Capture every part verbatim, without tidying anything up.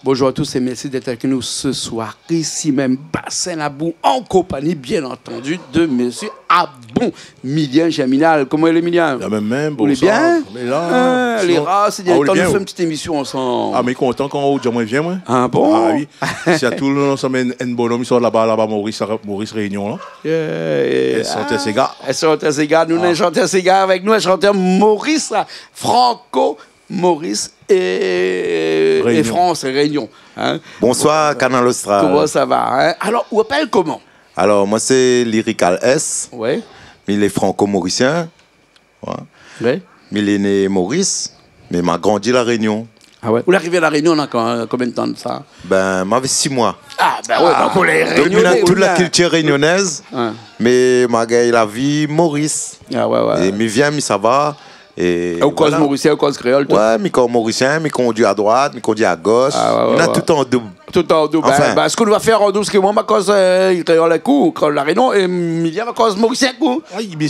Bonjour à tous et merci d'être avec nous ce soir, ici même, Bassin Labou, en compagnie, bien entendu, de monsieur Abon, Milien Germinal. Koman i lé, Milien ? La mèm, mèm, bonsoir. Ou lé bien ? Lé la, sinon, lé rar, sé bien, nou fé in ti émisyon ansanm. Ah, mé kontan kan ou di amoin vien, moin. Ah bon ? Ah oui. Sirtou nou ansanm, in, in bonom i sort laba, laba Maurice, Maurice Réunion, la. Yeah. In shantèr séga. In shantèr séga. Nou néna in shantèr séga avèk nou, in shantèr Maurice, Franco Maurice é, é France Réunion, hein. Bonsoir, Kanal Austral. Koman sa va, hein ? Alor, ou apèl koman ? Alor, moin sé Lyrical S. Ouais. Mi lé franco-morisien. Ouais. Ouais. Mi lé né Maurice, mé ma grandi La Rénion. Ah ouais. Ou la arivé La Rénion, na kan, konbien d'tan de sa ? Ben, moin lavé sis moi. Ah, ben ouais, donk pou lé Rényoné, tout la kiltir rényonèz, mé ma gingn la vi Maurice. Ah ouais, ouais. É mi vien, mi sava. É ou koz morisien, ou koz kréol, tout. Ouais, mi koz morisien, mi kondui a droit, mi kondui a gosh. Ah ouais, ouais. Tout an doub. Tout an doub. Anfin. Ben, ben, sak nou va fé an doub, sé ke moin, ma koz, euh, kréol èk ou, kréol La Rénion, é Milien va koz morisien èk ou.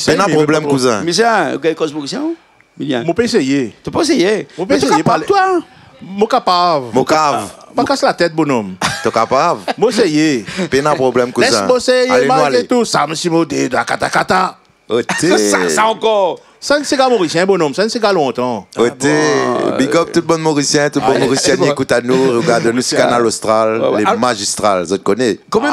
Pena problèm, kouzin. Milien, ou koz morisien, ou ? Milien. Moin pé éséyé. Ou pé éséyé. Moin pé éséyé, pa toi. Moin kapav. Moin kapav. Pa kas la tèt, bonom. Ou kapav. Moin éséyé. Pena problèm, kouzin. Lès moin éséyé, malgré tout sa, mé si modé, da kata kata. Oté. Sa, sa ankor. Sa in séga morisien, bonom. Sa in séga lontan. Oté. Ah bon, big up tout bann Morisien, tout bann Morisièn i ékout anou, i rogard anou si Kanal Austral, lé mazistral, zot i koné. Koman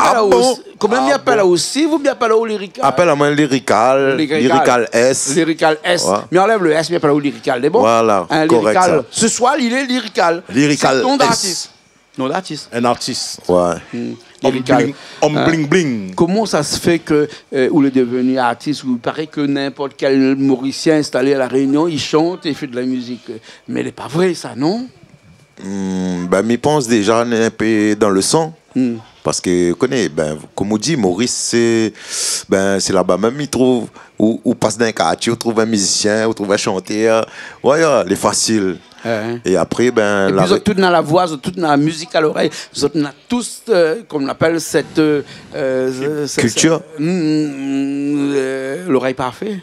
i apèl aou osi, ou bien apèl aou Lyrical ? Apèl amoin Lyrical, Lyrical S. Lyrical S. Ouais. Mi anlèv le S, mi apèl aou Lyrical, lé bon ? Voilà, korèk sa. Hein, Lyrical. Ce soir, il est Lyrical. Lyrical S. C'est ton artiste. Non, d'artis. In artis. Ouais. Homme Lyrical. Bling, homme bling bling. Koman sa se fé ke, euh, ou lé devenu artis, ou i paré ke ninport kèl Morisien instalé La Rénion, i shant é i fé de la mizik ? Mé lé pa vré sa, non ? Hmm, ben, mi pans déza in pé dan le san. Hmm. Parske, ou koné, ben, kom ou di, Maurice, sé, ben, sé laba mèm, i trouv, ou, ou pas dan in kartié, ou trouv in mizisien, ou trouv in shantèr. Ouais, ouais, lé fasil. Ouais. É apré, ben, épi zot tout na la voi, zot tout na la mizik a lorèy, zot na tous, euh, koman i apèl sèt, euh, euh, sèt, kiltir. Hmm, euh, lorèy parfé.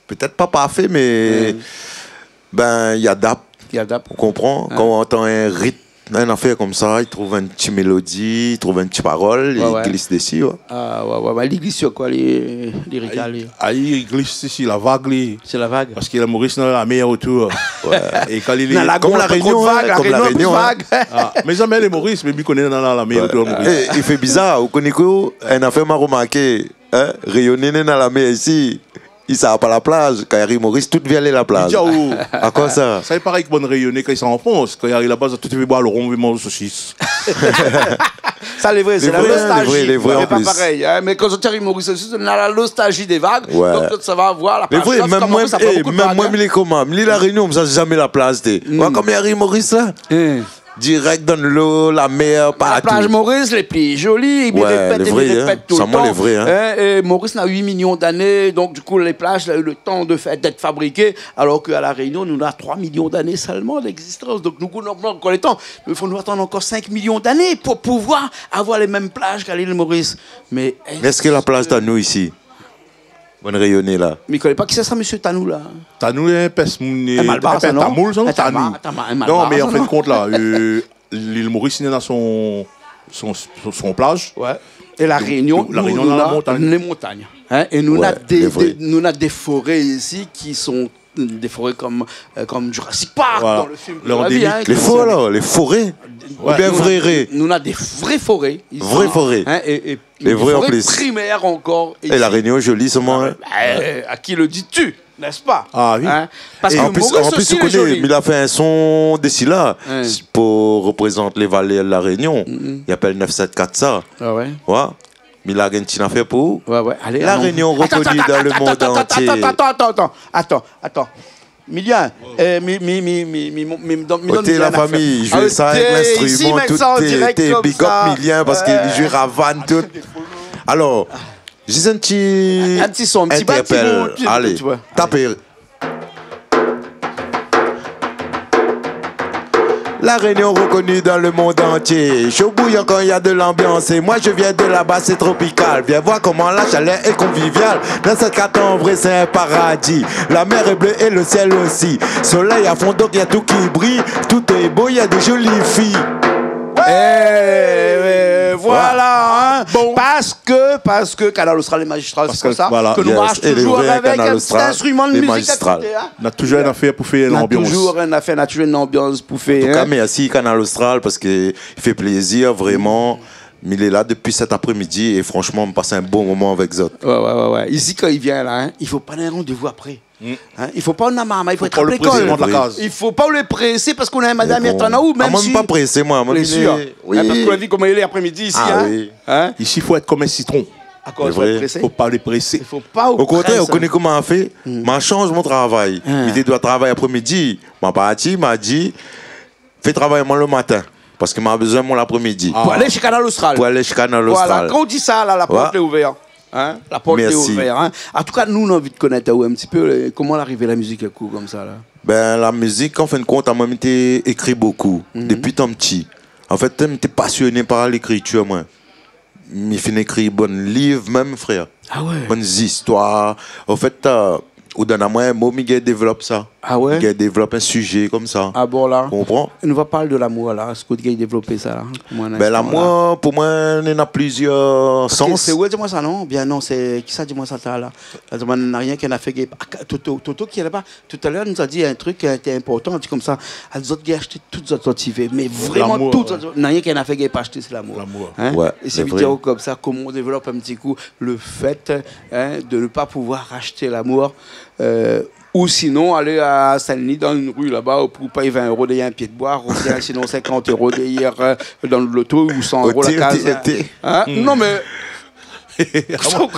Pétèt pa parfé, mé, ben, i adapt. I adapt. Ou konpran ? Ouais. Kan ou antann in ritm, in afèr konmsa, i trouv in ti mélodi, i trouv in ti parol, i glis dési, ouais. Ah, ouais, ouais, ouais. Li glis si koi, li, Lyrical, li ? Ah, li glis si la vag, li. Si la vag. Parske la Maurice na la mèr otour. Ouais. É kan li, na la, kom La Rényon, hein, kom La Rényon, hein. Ah, mé zamé lé Maurice, mé mi koné na la, la mèr otour Maurice. É i fé bizar, ou koné koi, in afèr ma romarké, hein, Rényoné néna la mèr isi. I sava pa la plaz. Kan i ariv Maurice, tout i vé alé la plaz. Akoz sa ? Sa i paré ke bann Rényoné, kan i sava an Frans, kan i ariv laba, zot tout i vé boir lo ron, i vé manz sosis. Sa lé vré, sé la nostalzi. Lé vré, lé vré, an plis. Mé pa parèy, hein. Mé kan zot i ariv Maurice osi, zot na la nostalzi dé vag. Ouais. Donk zot sava voir la plaz. Lé vré, mèm moin, é, mèm moin, mi lé koman, mi lé La Rényon, mi sa zamé la plaz, té. Moin, kan mi ariv Maurice la, dirèk dan lo, la mèr, partou. La plaz Maurice lé pli zoli, i répèt, i répèt toultan. Sa, moin, lé vré, hein. Hein, é Maurice na huit millions d'années, donk, du coup, les plages ont eu le temps de faire, d'être fabriquées, alors qu'à La Réunion, nou na trois millions d'années seulement d'existence. Donk, nou, nou na ankor le tan. Mé fo nou atann ankor cinq millions d'années pour pouvoir avoir les mêmes plages qu'à l'île Maurice. Mé èske la plaz tanou isi ? Bann Rényoné la. Mi koné pa kisa sa, mésyé Tanou la. Tanou, in pèrsone, in Malbar, in sa, non ? Tamoul, sa, non ? In Tanou. Malbar, in Malbar, sa, non ? Non, mé an fin de kont la, euh, l'île Maurice néna son, son, son, son plaz. Ouais. É La Rényon, nou, nou na lé montagn. Hein, é nou na dé, nou na dé foré isi ki son dé foré kom, euh, kom Jurassic Park dan le film de la vi, hein, lé fo la, lé foré. Oubien vré ré. Nou na dé vré foré isi. Vré foré. Hein, é, é Lé vré an plis. Primèr ankor isi. É La Rényon lé zoli, solman, hein. Bah, euh, à qui le dis-tu, n'est-ce pas ? Ah oui. Hein ? Parske Maurice osi lé zoli. É an plis, an plis, ou koné, mi la fé in son dési la, pou reprézant lé valèr La Rényon. I apèl neuf sept quatre sa. Ah ouais ? Ouais. Mi la gingn in ti nafèr pou ou. Ouais, ouais. Alé, alon. La Rényon reconnu dans le monde entier. Atann, atann, atann. Milien, euh, mi, mi, mi, mi, mi, mi, mi donn, mi donn Milien in nafèr. Oté la fami, i zoué sa avèk linstriman, tout, té, big up Milien, parske li zoué ravann, tout. Alor, zis in ti, in ti son, in ti bal, ti interpèl. Alé, tapé. La Réunion reconnue dans le monde entier. Chaud bouillant quand il y a de l'ambiance. Et moi, je viens de là-bas, c'est tropical. Viens voir comment la chaleur est conviviale. Dans cette carte, en vrai, c'est un paradis. La mer est bleue et le ciel aussi. Soleil à fond, donc il y a tout qui brille. Tout est beau, il y a des jolies filles. Eh, eh, voilà, hein. Bon. Parce que, parce que Kanal Austral lé mazistral, sé pou sa ke nou marsh toujour avèk in ti instriman de mizik a koté, hein. Na toujour in afèr pou fé lanbians. Na toujour in afèr, na toujour in anbians pou fé, hein. An tou ka, mèrsi Kanal Austral parske i fé plézir, vréman. Mi lé la dopi sèt aprémidi é fransman, mi pass in bon moman avèk zot. Ouais, ouais, ouais, ouais. Isi, kan i vien la, hein, i fo pa néna randévou apré. Hein, i fo pa ou na marmay, i fo étrap lékol. I fo pa ou lé présé parske ou na in madam i atann aou, mèm si... Ah, moin, mi lé pa présé, moin. Bien sûr. Hein, parske ou la vi koman i lé aprémidi isi, hein. Ah oui. Hein ? Isi, fo èt konm in sitron. Akoz fo èt présé ? Fo pa lé présé. I fo pa ou présé. Okontrèr, ou koné koman ma fé ? Ma shanj mon travay. Hein. Mi té doi travay aprémidi. Ma parti, ma di, fé travay amoin le matin. Parske ma bezoin mon laprémidi. Pou alé shé Kanal Austral. Pou alé shé Kanal Austral. Voilà, kan ou di sa la, la port lé ouvèr. Hein ? La port lé ouvèr, hein. An tou ka, nou, nou la anvi de konèt aou in ti pé, euh, koman la arivé la mizik aou konmsa la ? Ben, la mizik, an fin de kont, amoin, mi té ékri bokou, dopi tan pti. An fèt, mi té pasioné par lékritir, moin. Mi fine ékri bann liv mèm, frèr. Ah ouais ? Bann zistoir. An fèt, euh, ou donn amoin in mo, mi gingn dévlop sa. Ah ouais ? Mi gingn dévlop in sizé konmsa. Ah bon, la ? Ou konpran ? Nou va parl de lamour la. Èske ou gingn dévlop sa la ? Ben, lamour, pou moin, néna plizièr sans. Sé ou la di amoin sa, non ? Bien non, sé kisa la di amoin sa talèr la ? La di amoin, na rienk in afèr gingn, ah, Toto, Toto ki lé laba, talèr, nou la di in trik ki lété inportan, li di konmsa, ah, zot gingn ashté tout zot, zot i vé, mé vréman tout zot, na rienk in afèr gingn pa ashté, sé lamour. Lamour. Hein ? Ouais, sé vré. É si mi di aou konmsa, koman ou dévlop in ti kou le fèt, hein, de ne pa pouvoir ashté lamour, euh, ou sinon, alé a Saint-Denis, dan in ri laba, pou pèy vin éro dèrièr in pié de boi, oubien sinon sinkant éro dèrièr, euh, dan loto, ou san éro la kaz. Oté, oté, oté. Hein ? Non, mé Ah bon ?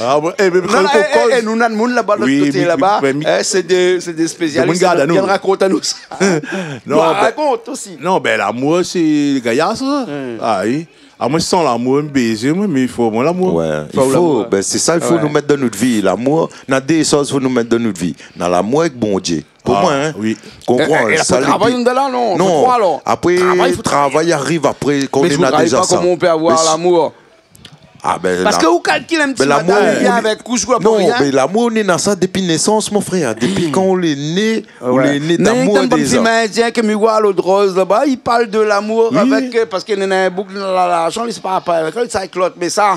Ah bon ? Eh, mé... Non, non, eh, eh, eh, nou na demoun laba, lot koté laba. Oui, mé, mé, eh, sé dé, sé dé spésialis. Demoun i gard anou. Vien rakont anou sa. Non, ben, rakont osi. Non, ben, lamour, sé lé gayar, sa. Ah oui. Ah, moin, san lamour, mi bézé, moin, mé i fo amoin lamour. Ouais, i fo, ben, sé sa, i fo nou mèt dan nout vi. Lamour, na dé shoz fo nou mèt dan nout vi. Na lamour avèk Bondié. Pou moin, hein. Ah oui. Konpran, é, é la sa, pou travay, nou lé la, non, fo kroi, alor. Apré, travay, fo travay. Travay i ariv apré, kan ou néna déza sa. Mé koman ou pé avoir lamour ? Ah ben, parske la... ou kalkil in ti madam, lamour, i vien avèk koush, koush, non, pou rien. Mé lamour, ou néna sa dopi nésans, mon frèr. Dopi kan ou lé né, ou lé né d'amour déza. Néna in bann fim indien ke mi voi, L'eau de rose laba, i parl de lamour avèk, euh, parske néna in boug, la, la, larzan, li sé pa, pa avèk li, sa avèk lot. Mé sa,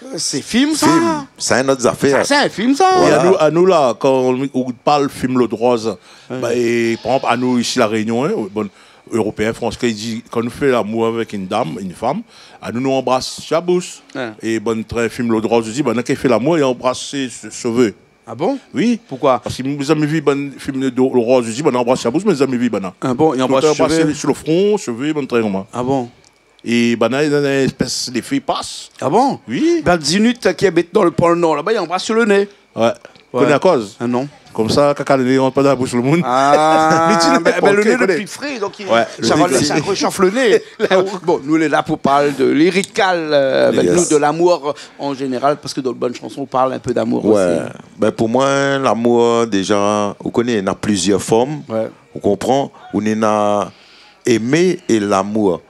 euh, sé fim, sa. Fim, sé in not zafèr. Sa, sé in fim, sa. Voilà. É anou, anou la, kan ou parl fim L'eau de rose, ben, é, par égzanp, anou, isi La Rényon, hein, bon, Éropéin, Fransé, i di, kan nou fé lamour avèk in dam, in fanm, anou, nou anbras si la boush. Ouais. É bann trin fim L'eau de rose osi, banna ki fé lamour, i anbras si, si, si shové. Ah bon ? Oui. Poukosa ? Parske mi la zamé vi bann fim L'eau de rose osi, banna anbras si la boush, mé la zamé vi banna. Ah bon, i anbras shové ? Tout anbras si le fron, shové, bann trin konmsa. Ah bon ? É banna, néna in éspès défé i pas. Ah bon ? Oui. Ben, Zinut, ki abit dan le Pôle Nord laba, i anbras si le né. Ouais. Ouais. Koné akoz ? Ah non. Konmsa, kaka le né i rant pa dan la boush le moun. Ah, ben, le né lé pli fré, donk i, sa va, sa i réshaf le né. Bon, nou lé la pou parl de lyrical, euh, avèk nou, de lamour an zénéral, parske dan bann shanson, ou parl in pé d'amour osi. Ouais. Ben, pou moin, lamour, déza, ou koné, na plizièr form. Ouais. Ou konpran ? Ou néna émé é lamour.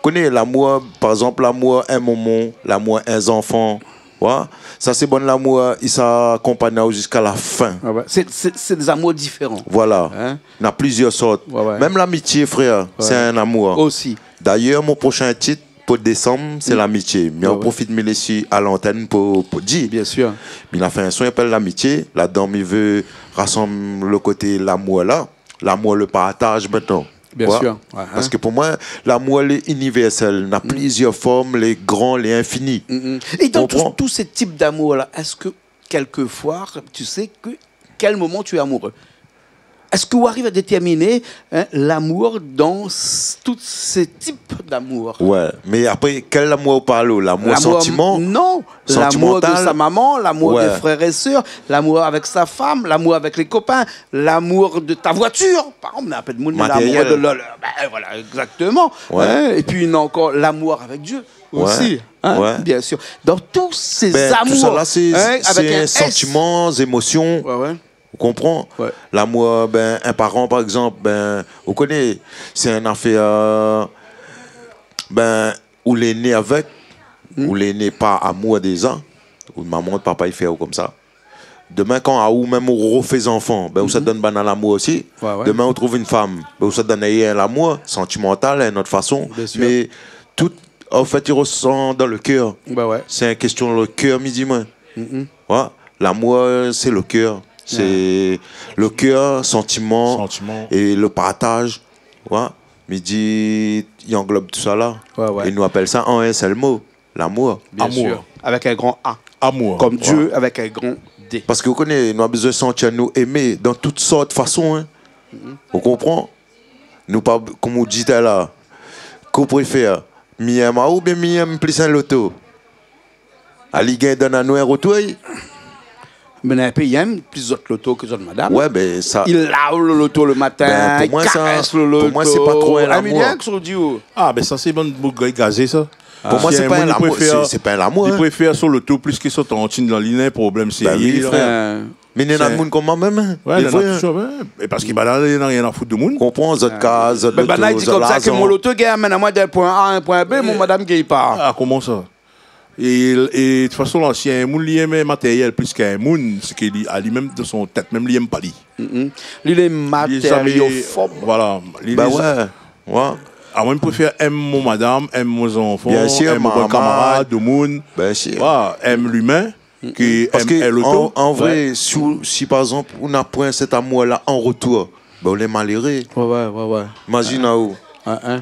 Koné lamour, par égzanp, lamour in momon, lamour in zanfan. Wa ? Sa sé bann lamour, i sa akonpagn aou ziska la fin. Ah ouais. Sé, sé, sé dé zamour diféran. Voilà. Hein ? Na plizièr sort. Ouais, ouais. Mèm lamitié, frèr, sé in amour. Osi. Dayèr, mon proshin tit pou désanm, sé lamitié. Mé an profit, mi lé si a lantèn pou, pou di. Bien sûr. Mi la fé in son i apèl Lamitié. Ladan, mi vé rasanm le koté lamour la. Lamour, le partaz mintnan. Bien sûr, ouais, hein. Parske pou moin, lamour lé inivèrsèl, na plizièr form, lé gran, lé infini. Mm, mm. Et dans tous, tous ces types d'amour-là, est-ce que quelquefois, tu sais que, quel moment tu es amoureux ? Est-ce que ou ariv a détèrminé, hein, lamour dan s-, tous ces types d'amour ? Ouais, mé apré, kèl lamour ou parl ? Lamour santiman ? Non, lamour de sa maman, lamour de frèr é sèr, lamour avèk sa fanm, lamour avèk lé kopin, lamour de ta voitir, par égzanp, na in pé de moun, lamour de la, la, ben, voilà, exactement. Ouais. Hein, épi, na ankor lamour avèk Dieu osi, hein, bien sûr. Dan tous ces amours, hein, avèk in S. Ben, tout sa la, sé, sé santiman, émosion. Ouais, ouais. Ou Konpran ? Lamour, bin, in paran, par égzanp, bin, ou koné, sé in nafèr, bin, ou lé né avèk, ou lé né par amour déza, ou momon, out papa i fé aou konmsa. Domin, kan aou mèm ou rofé zanfan, bin, ou sa donn banna lamour osi. Domin, ou trouv in fanm, bin, ou sa donn ali lamour santimantal, in not fason. Mé tout, an fèt, i resan dan lo kèr. Sé in késtion lo kèr, mi di, moin. Lamour, sé lo kèr. Sé lo kèr, santiman, é lo partaz. Mi di, i anglob tousala. É nou apèl sa an in sèl mo, lamour. Bien sûr. Avèk in gran A. Amour. Konm Dieu avèk in gran D. Parske ou koné, nou la bezoin santi anou émé dan tout sort fason, in. Ou konpran ? Nou pa, konm ou di talèr, kosa ou préfèr, mi yèm aou oubien mi yèm plis in loto ? Ali gingn donn anou in rotour, i. Mé néna in pé i yèm plis zot loto ke zot madam. Wé, bin sa. I lav lo loto lo matin, i karès lo loto. Bin, pou moin, sa, pou moin, sé pa tro in lamour. Ah, mé sa, sé bann boug gazé, sa. Pou moin, sé pa in lamour, sé, sé pa in lamour, in. Li préfèr son loto plis ke son tantine la, li néna in problèm sérié, la. Bin oui, frèr. Mé néna moun konmsa mèm, in. Wé, néna toujour, wé. É parske banna la, na rien a fout de moun. Konpran, zot kaz, zot loto, zot larzan. Mé banna i di konmsa ke mon loto i gingn amenn amoin d'in poin A a in poin B, mon madam i gingn pa. Ah, koman sa ? É, é de tout fason, la, si in moun li yèm matérièl plis k'in moun, sé ke li, ali mèm, dan son tèt mèm, li yèm pa li. Li lé matériofòb. Voilà. Li lé, wé. Amoin, mi préfèr yèm mon madam, yèm mon zanfan, yèm mon bann kamarad, domoun. Bien sûr. Voilà, yèm limin, ke yèm loto. Parske an, an vré, si ou, si par égzanp, ou na poin sèt amour-la an rotour, bin, ou lé maléré. Wé, wé, wé, wé. Imazine aou. In, in.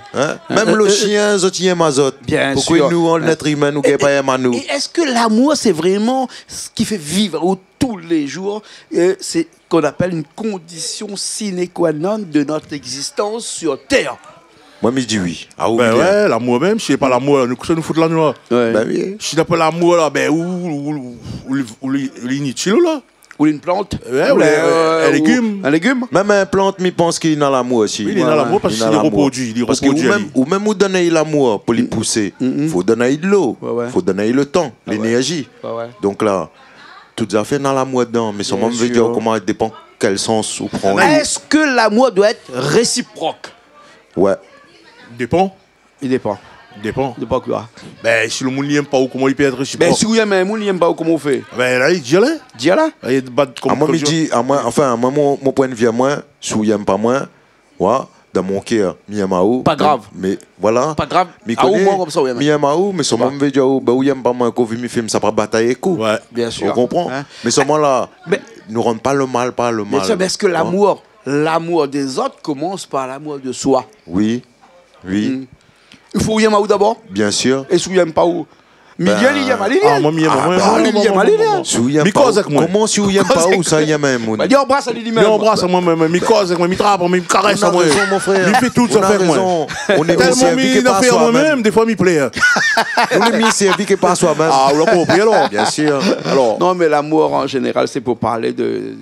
Mèm lo shien, zot i yèm azot. Bien sûr. Poukosa nou, an èt imin, nou gingn pa yèm anou ? Et, et est-ce que l'amour, c'est vraiment ce qui fait vivre au tous les jours, euh, c'est qu'on appelle une condition sine qua non de notre existence sur Terre ? Moin, mi di oui. Ah, oui. Bin wé, lamour mèm, si pa lamour, nou, kosa nou fout la, nou, la ? Wé. Bin oui. Si na pa lamour, la, bin, ou, ou, ou, ou lé initil, ou, la. Ou lé in plant. Wé, ou lé, euh, in légim. In légim. Mèm in plant, mi pans ke li na lamour osi. Oui, li na lamour parske li roprodui, li roprodui ali. Parske ou mèm, ou mèm ou donn ali lamour pou li pousé. Fo donn ali dolo, fo donn ali lo tan, lénèrzi. Wé, wé. Donk la, tout zafèr na lamour dedan, mé solman, mi vé dir, koman, i dépan kèl sans ou pran. Est-ce que l'amour doit être réciproque ? Wé. Dépan. I dépan. Dépan. Dépan koi ? Bin, si lo moun li yèm pa ou, koman li pé èt résiprok ? Bin, si ou yèm in moun, li yèm pa ou, koman ou fé ? Bin, la, li di alé. Di alé. Amoin, mi di, amoin, anfin, amoin, mon, mon poin de vi amoin, si ou yèm pa moin, wé, dan mon kèr, mi yèm aou. Pa grav. Mé, voilà. Pa grav. Mi koné, aou, moin, konmsa, ou yèm. Mi yèm aou, mé solman, mi vé dir, ou, bin, ou yèm pa moin, kan ou vi mi fé, mi sa pa batay èk ou. Wé. Bien sûr. Ou konpran ? Mé solman la, nou rann pa lo mal par lo mal. Bien sûr, mé est-ce que l'amour, l'amour des autres commence par l'amour de soi ? Oui. Oui. I fo ou yèm aou dabor. Bien sûr. É si ou yèm pa ou, Miguel, li yèm ali, li. Ah, moin, mi yèm, ah, moin, bah, li yèm ali, li. Si ou yèm pa ou, koman si ou yèm pa ou, sa yèm in moun ? Bah, li anbras ali li mèm. Li anbras amoin, mi koz amoin, mi trap amoin, mi karès amoin. Ou na rézon, mon frèr. Mi fé tout sa avèk moin. Ou na rézon. Tèlman mi fé amoin mèm, défoi mi plèr. Ou na rézon. Ou lé mi sèrvi ke par soi mèm. Ah, ou la konpri alor. Bien sûr. Alor. Non, mais l'amour en général, c'est pour parler de,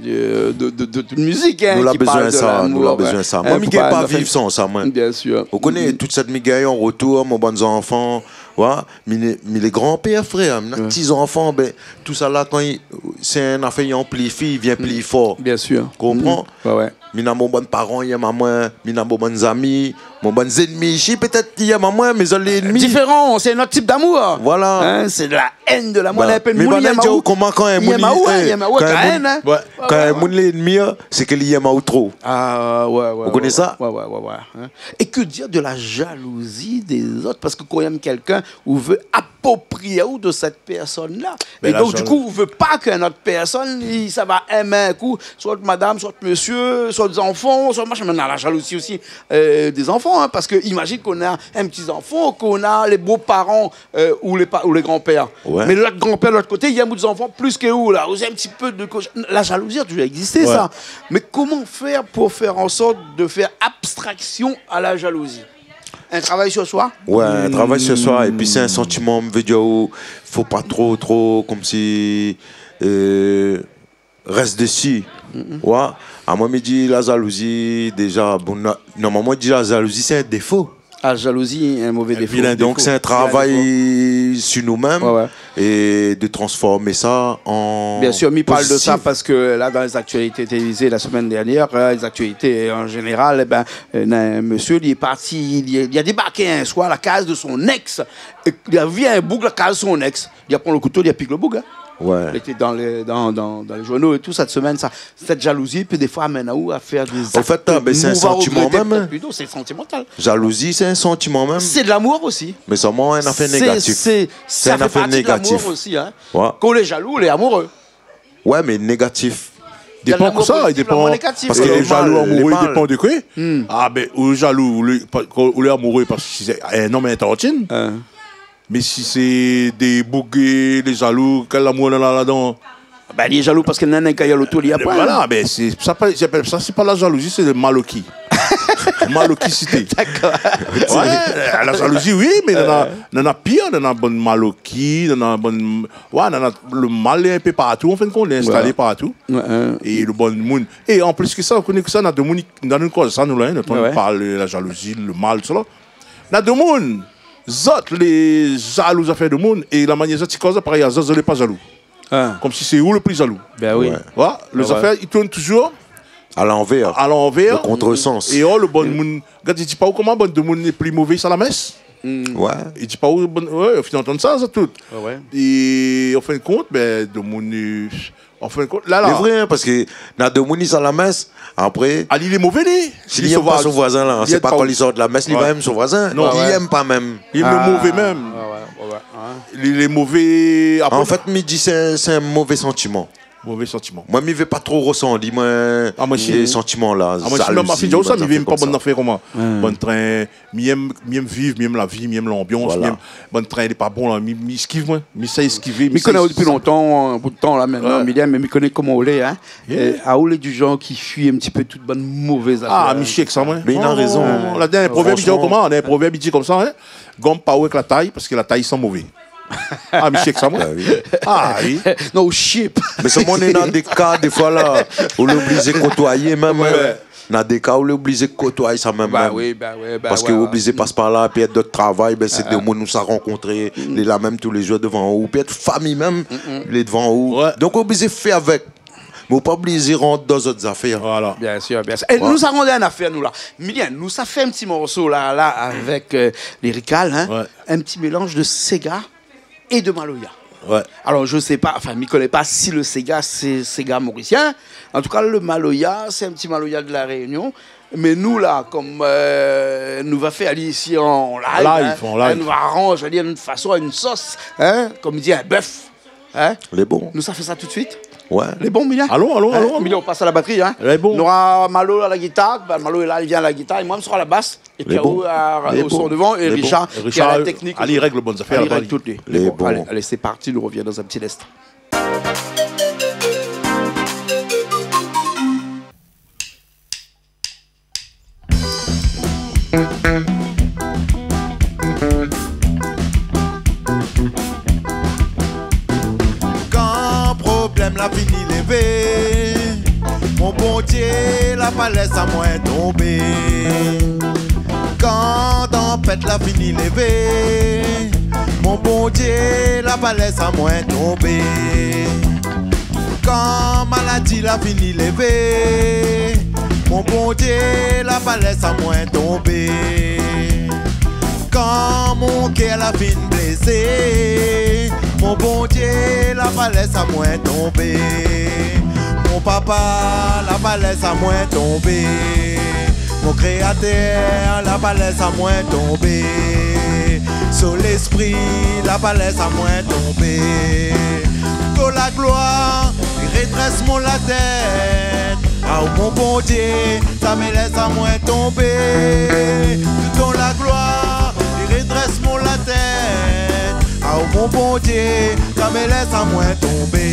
de, de, de, de musique, hein, qui parle de l'amour, hein. Nou la bezoin sa, nou la bezoin sa. Moin, mi gingn pa viv san sa, moin. Bien sûr. Ou koné, tout sat mi gingn an rotour, mon bann zanfan, wé, mi lé, mi lé granpèr, frèr, mi na ti zanfan, bin, tousala, kan i, sé in nafèr i anplifi, i vien pli for. Bien sûr. Konpran ? Wé, wé. Mi na mon bann paran, i yèm amoin, mi na mon bann zami, mon bann zènmi isi, pétèt i yèm amoin, mé zot lé ènmi. Différent, c'est un autre type d'amour. Voilà. Hein, c'est de la haine, de l'amour. Bin, la pèn, mé moun i yèm aou, koman kan in moun i yèm aou, hein, i yèm aou, kan in moun, wé, kan in moun lé ènmi, sé ke li yèm aou tro. Ah, wé, wé. Ou koné sa ? Wé, wé, wé, wé, hein. Et que dire de la jalousie des autres ? Parce que quand on aime quelqu'un, ou vé aproprié ou de cette personne-là. Et donc, du coup, ou vé pa k'in not pèrsone, li, sa va èm in kou, soi madam, soi mésyé, soi zanfan, soi machin. Mé na la jalousie aussi, euh, des enfants, hein, parce que imagine qu'on a un petit enfant, qu'on a les beaux-parents, euh, ou les pa-, ou les grands-pères. Wé. Mé lot granpèr, lot koté, i yèm out zanfan plis ke ou, la. Ou, sé in ti pé de ko-, la jalousie a toujours existé, sa. Wé. Mais comment faire pour faire en sorte de faire abstraction à la jalousie ? Un travail sur soi ? Wé, in travay sur soi. Épi sé in santiman, mi vé dir, ou fo pa tro, tro, konmsi, euh, rès dési. Wé. Amoin, mi di la jalouzi, déza, bon, na-, normalman, i di la jalouzi, sé in défo. La jalouzi, in mové défo. Vilain défo. Donk sé in travay si nou mèm é de transform sa an pozitif. Bien sûr, mi parl de sa parske la, dan lé zaktialité télévizé la semèn dernièr, in, lé zaktialité an zénéral, ében, in, in mésyé, li lé parti, li, li la débarké in soir la kaz de son èks, é li la vi in boug la kaz son èks. Li la pran lo kouto, li la pik lo boug, in. Li lété dan lé, dan, dan, dan lé zourno é tout sèt semèn, sa. Sèt jalouzi i pé défoi amenn aou a fèr dé zak mové, a rogrété pétèt plito. Sé santimantal. Jalouzi, sé in santiman mèm. Sé de lamour osi. Mé solman in nafèr négatif. Sé, sa fé parti de lamour osi, in. Kan ou lé jalou, ou lé amouré. Ouais, mé négatif. Dépan kosa, i dépan. Négatif. Parske lé jalou, amouré, i dépan de koué. Ah, bin, ou jalou, ou lé, pa, kan ou lé amouré, parske si sé in nonm é in tantine. Mé si sé dé boug, lé jalou, kèl lamour néna ladan ? Bin, li lé jalou parske néna in kayal otour, li la poin. Voilà, bin, sé, sa pa, i apèl sa, sé pa la jalouzi, sé le maloki. Malokisité. Dakor. Ouais, la jalouzi, oui, mé néna, néna pir, néna bann maloki, néna bann, ouais, néna, le mal lé in pé partou, an fin de kont, lé instalé partou. É le bann moun. É an plis ke sa, ou koné ke sa, néna demoun, néna demoun koz sa, nou la, in, nou antann parl la jalouzi, le mal, sa la. Néna demoun, zot lé jalou zafèr demoun, é la manièr zot i koz, parèy a zot, zot lé pa jalou. Konmsi sé ou le pli jalou. Bin oui. Ouais. Ouais, lé zafèr i tourn touzour a lanvèr. A lanvèr. Le contresens. É or, le bann moun, gard, i di pa ou koman bann demoun lé pli mové sa la mès. Ouais. I di pa ou bann, ouais, ou fine antann sa, sa tout. Ouais, ouais. É an fin de kont, bin, demoun, euh, an fin de kont, la, la. Sé vré, in, parske néna demoun i sa la mès, apré, ah, li lé mové, li. Si li èm pa son voizin la, sé pa kan li sort la mès li va èm son voizin. Non. Li èm pa mèm. Li lé mové mèm. Ouais, ouais, ouais, ouais. Li lé mové, apré. An fèt, mi di sé, sé in mové santiman. Mové santiman. Moin, mi vé pa tro rosanti, moin, santiman la. Ah, moin si, mèm, ma fine, mi vé pa bann zafèr konmsa. Bann trin, mi èm, mi èm viv, mi èm la vi, mi èm lanbians, mi èm bann trin lé pa bon la, mi, mi eskiv, moin. Mi sa eskivé, mi koné aou dopi lontan, in bout de tan la, mintnan, Milien, mé mi koné koman ou lé, in. É aou lé du janr ki fui in ti pé tout bann mové zafèr. Ah, mi shé èk sa, moin. Mé li na rézon. La, dan in provèrb i di koman, dan in provèrb i di konmsa, in. Gonm pa ou èk la tay, parske la tay i san mové. Ah, mi shé èk sa, moin. Bah oui. Ah oui. Non, ou shé pa. Mé solman néna dé ka, défoi la, ou lé oblizé kotoiyé mèm, in. Ouais. Néna dé ka ou lé oblizé kotoiyé sa mèm. Bah oui, bah ouais, bah ouais. Parske ou lé oblizé pas par la, pétèt dot travay, bin, sé demoun ou sa rankontré, lé la mèm tou lé zour dovan ou, pétèt fami mèm, lé dovan ou. Ouais. Donk ou lé oblizé fé avèk. Mé ou pa oblizé rant dan zot zafèr. Voilà. Bien sûr, bien sûr. É nou sa rant in afèr, nou la. Milien, nou sa fé in ti morso la, la, avèk, euh, Lyrical, in. Ouais. In ti mélanz de séga é de maloya. Ouais. Alor, mi koné pa, anfin, mi koné pa si le séga sé séga morisien. An tou ka, le maloya, sé in ti maloya de La Rényon. Mé nou la, konm, euh, nou va fé ali isi an live, in, nou va aranz ali in fason, in sos, in, konm i di, in bèf. In ? Lé bon. Nou sa fé sa tout suit. Ouais. Lé bon, Milien ? Alon, alon, alon. Milien, ou pas a la batri, in. Lé bon. Nou nora Malo a la gitar, bin, Malo lé la, li vien a la gitar, é moin mi sra a la bas. É pi, ou, euh, o son dovan, é Richard, ki lé a la teknik. Richard, ali règ bann zafèr laba, li. Lé bon. Alé, alé, sé parti, nou rovien dan in ti linstan. Kan problèm la fini lévé, mon Bondié la pa lès amoin tonbé. Kan tanpèt la fini lévé, mon Bondié la pa lès amoin tonbé. Kan maladi la fini lévé, mon Bondié la pa lès amoin tonbé. Kan mon kèr la fine blésé, mon Bondié la pa lès amoin tonbé. Mon papa la pa lès amoin tonbé. Mon Kréatèr la pa lès amoin tonbé. Solèspri la pa lès amoin tonbé. Tout la gloir, i rédrès mon la tèt. Ah, mon Bondié, zamé lès amoin tonbé. Tout la gloir, i rédrès mon la tèt. Ah, mon Bondié, zamé lès amoin tonbé.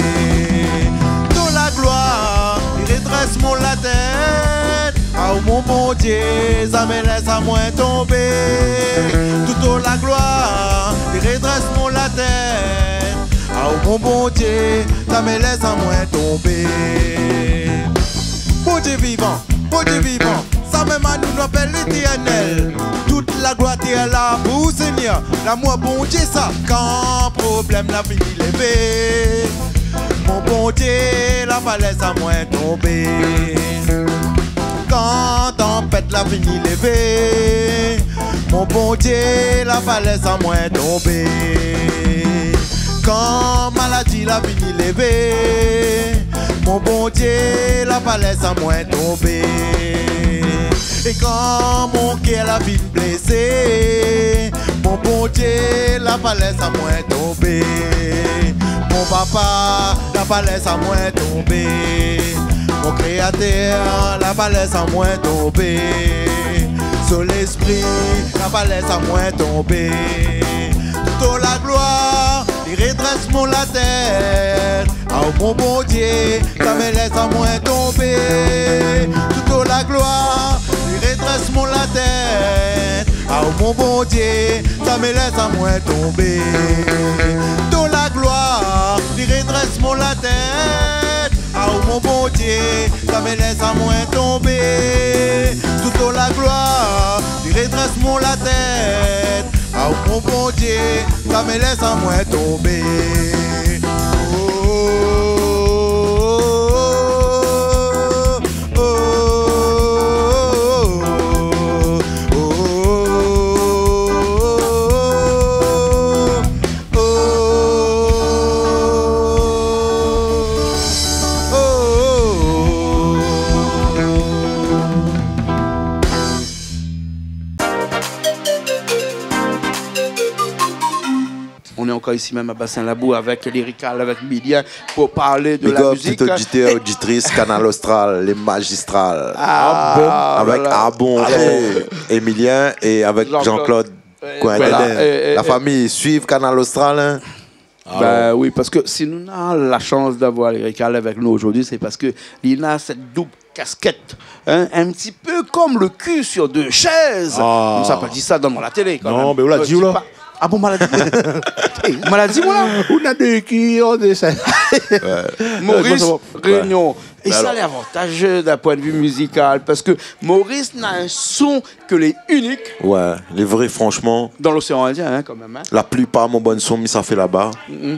Tout la gloir, i rédrès mon la tèt. Ah, mon Bondié, zamé lès amoin tonbé. Tout la gloir, i rédrès mon la tèt. Ah, mon Bondié, zamé lès amoin tonbé. Bondié vivan, Bondié vivan, sa mèm anou nou apèl Létèrnèl. Tout La glwa té la pou Sényèr, lamour Bondié sa. Kan problèm la fini lévé, mon Bondié la pa lès amoin tonbé. Kan tanpèt la fini lévé, mon Bondié la pa lès amoin tonbé. Kan maladi la fini lévé, mon Bondié la pa lès amoin tonbé. É kan mon kèr la fini blésé, mon Bondié la pa lès amoin tonbé. Mon papa la pa lès amoin tonbé. Mon Kréatèr la pa lès amoin tonbé. Son Léspri la pa lès amoin tonbé. Tout la glwa li rédrès mon latèt. Aou mon Bondié, zamé lès amoin tonbé. Tout la glwa li rédrès mon latèt. Aou mon Bondié, zamé lès amoin tonbé. Tout la glwa li rédrès mon latèt. Aou mon Bondié, zamé lès amoin tonbé. Tout la glwa li rédrès mon latèt. Aou mon Bondié, zamé lès amoin tonbé. Oh, oh, oh, oh. On est encore ici même à Bassin Labou avec Lyrical, avec Milien, pour parler de la musique. Big up tout oditèr, oditris, Kanal Austral, lé mazistral. Ah, avèk, ah bon, Émilien é avèk Jean-Claude. Jean-Claude. Cointelin. Voilà, é, é, la fami, suiv Kanal Austral, hein. Bin oui, parske si nou néna la shans d'avoir Lyrical avèk nou zordi, sé parske li néna sèt doub kaskèt, hein, in ti pé kom le cul sur deux chaises. Ah. Konmsa, pa di sa dan la télé, kan mèm. Non, mé ou la di, ou la. Ah bon, maladi, moin. É, maladi, moin, la. Ou na dé cul sur deux chaises. Ouais. Maurice, ouais, Réunion. É sa, lé avantazé d'in poin de vi mizikal, parske Maurice na in son ke lé inik. Ouais, lé vré, franchman. Dan l'océan Indien, hein, kan mèm, hein. La plipar mon bann son, mi sa fé laba. Ouais.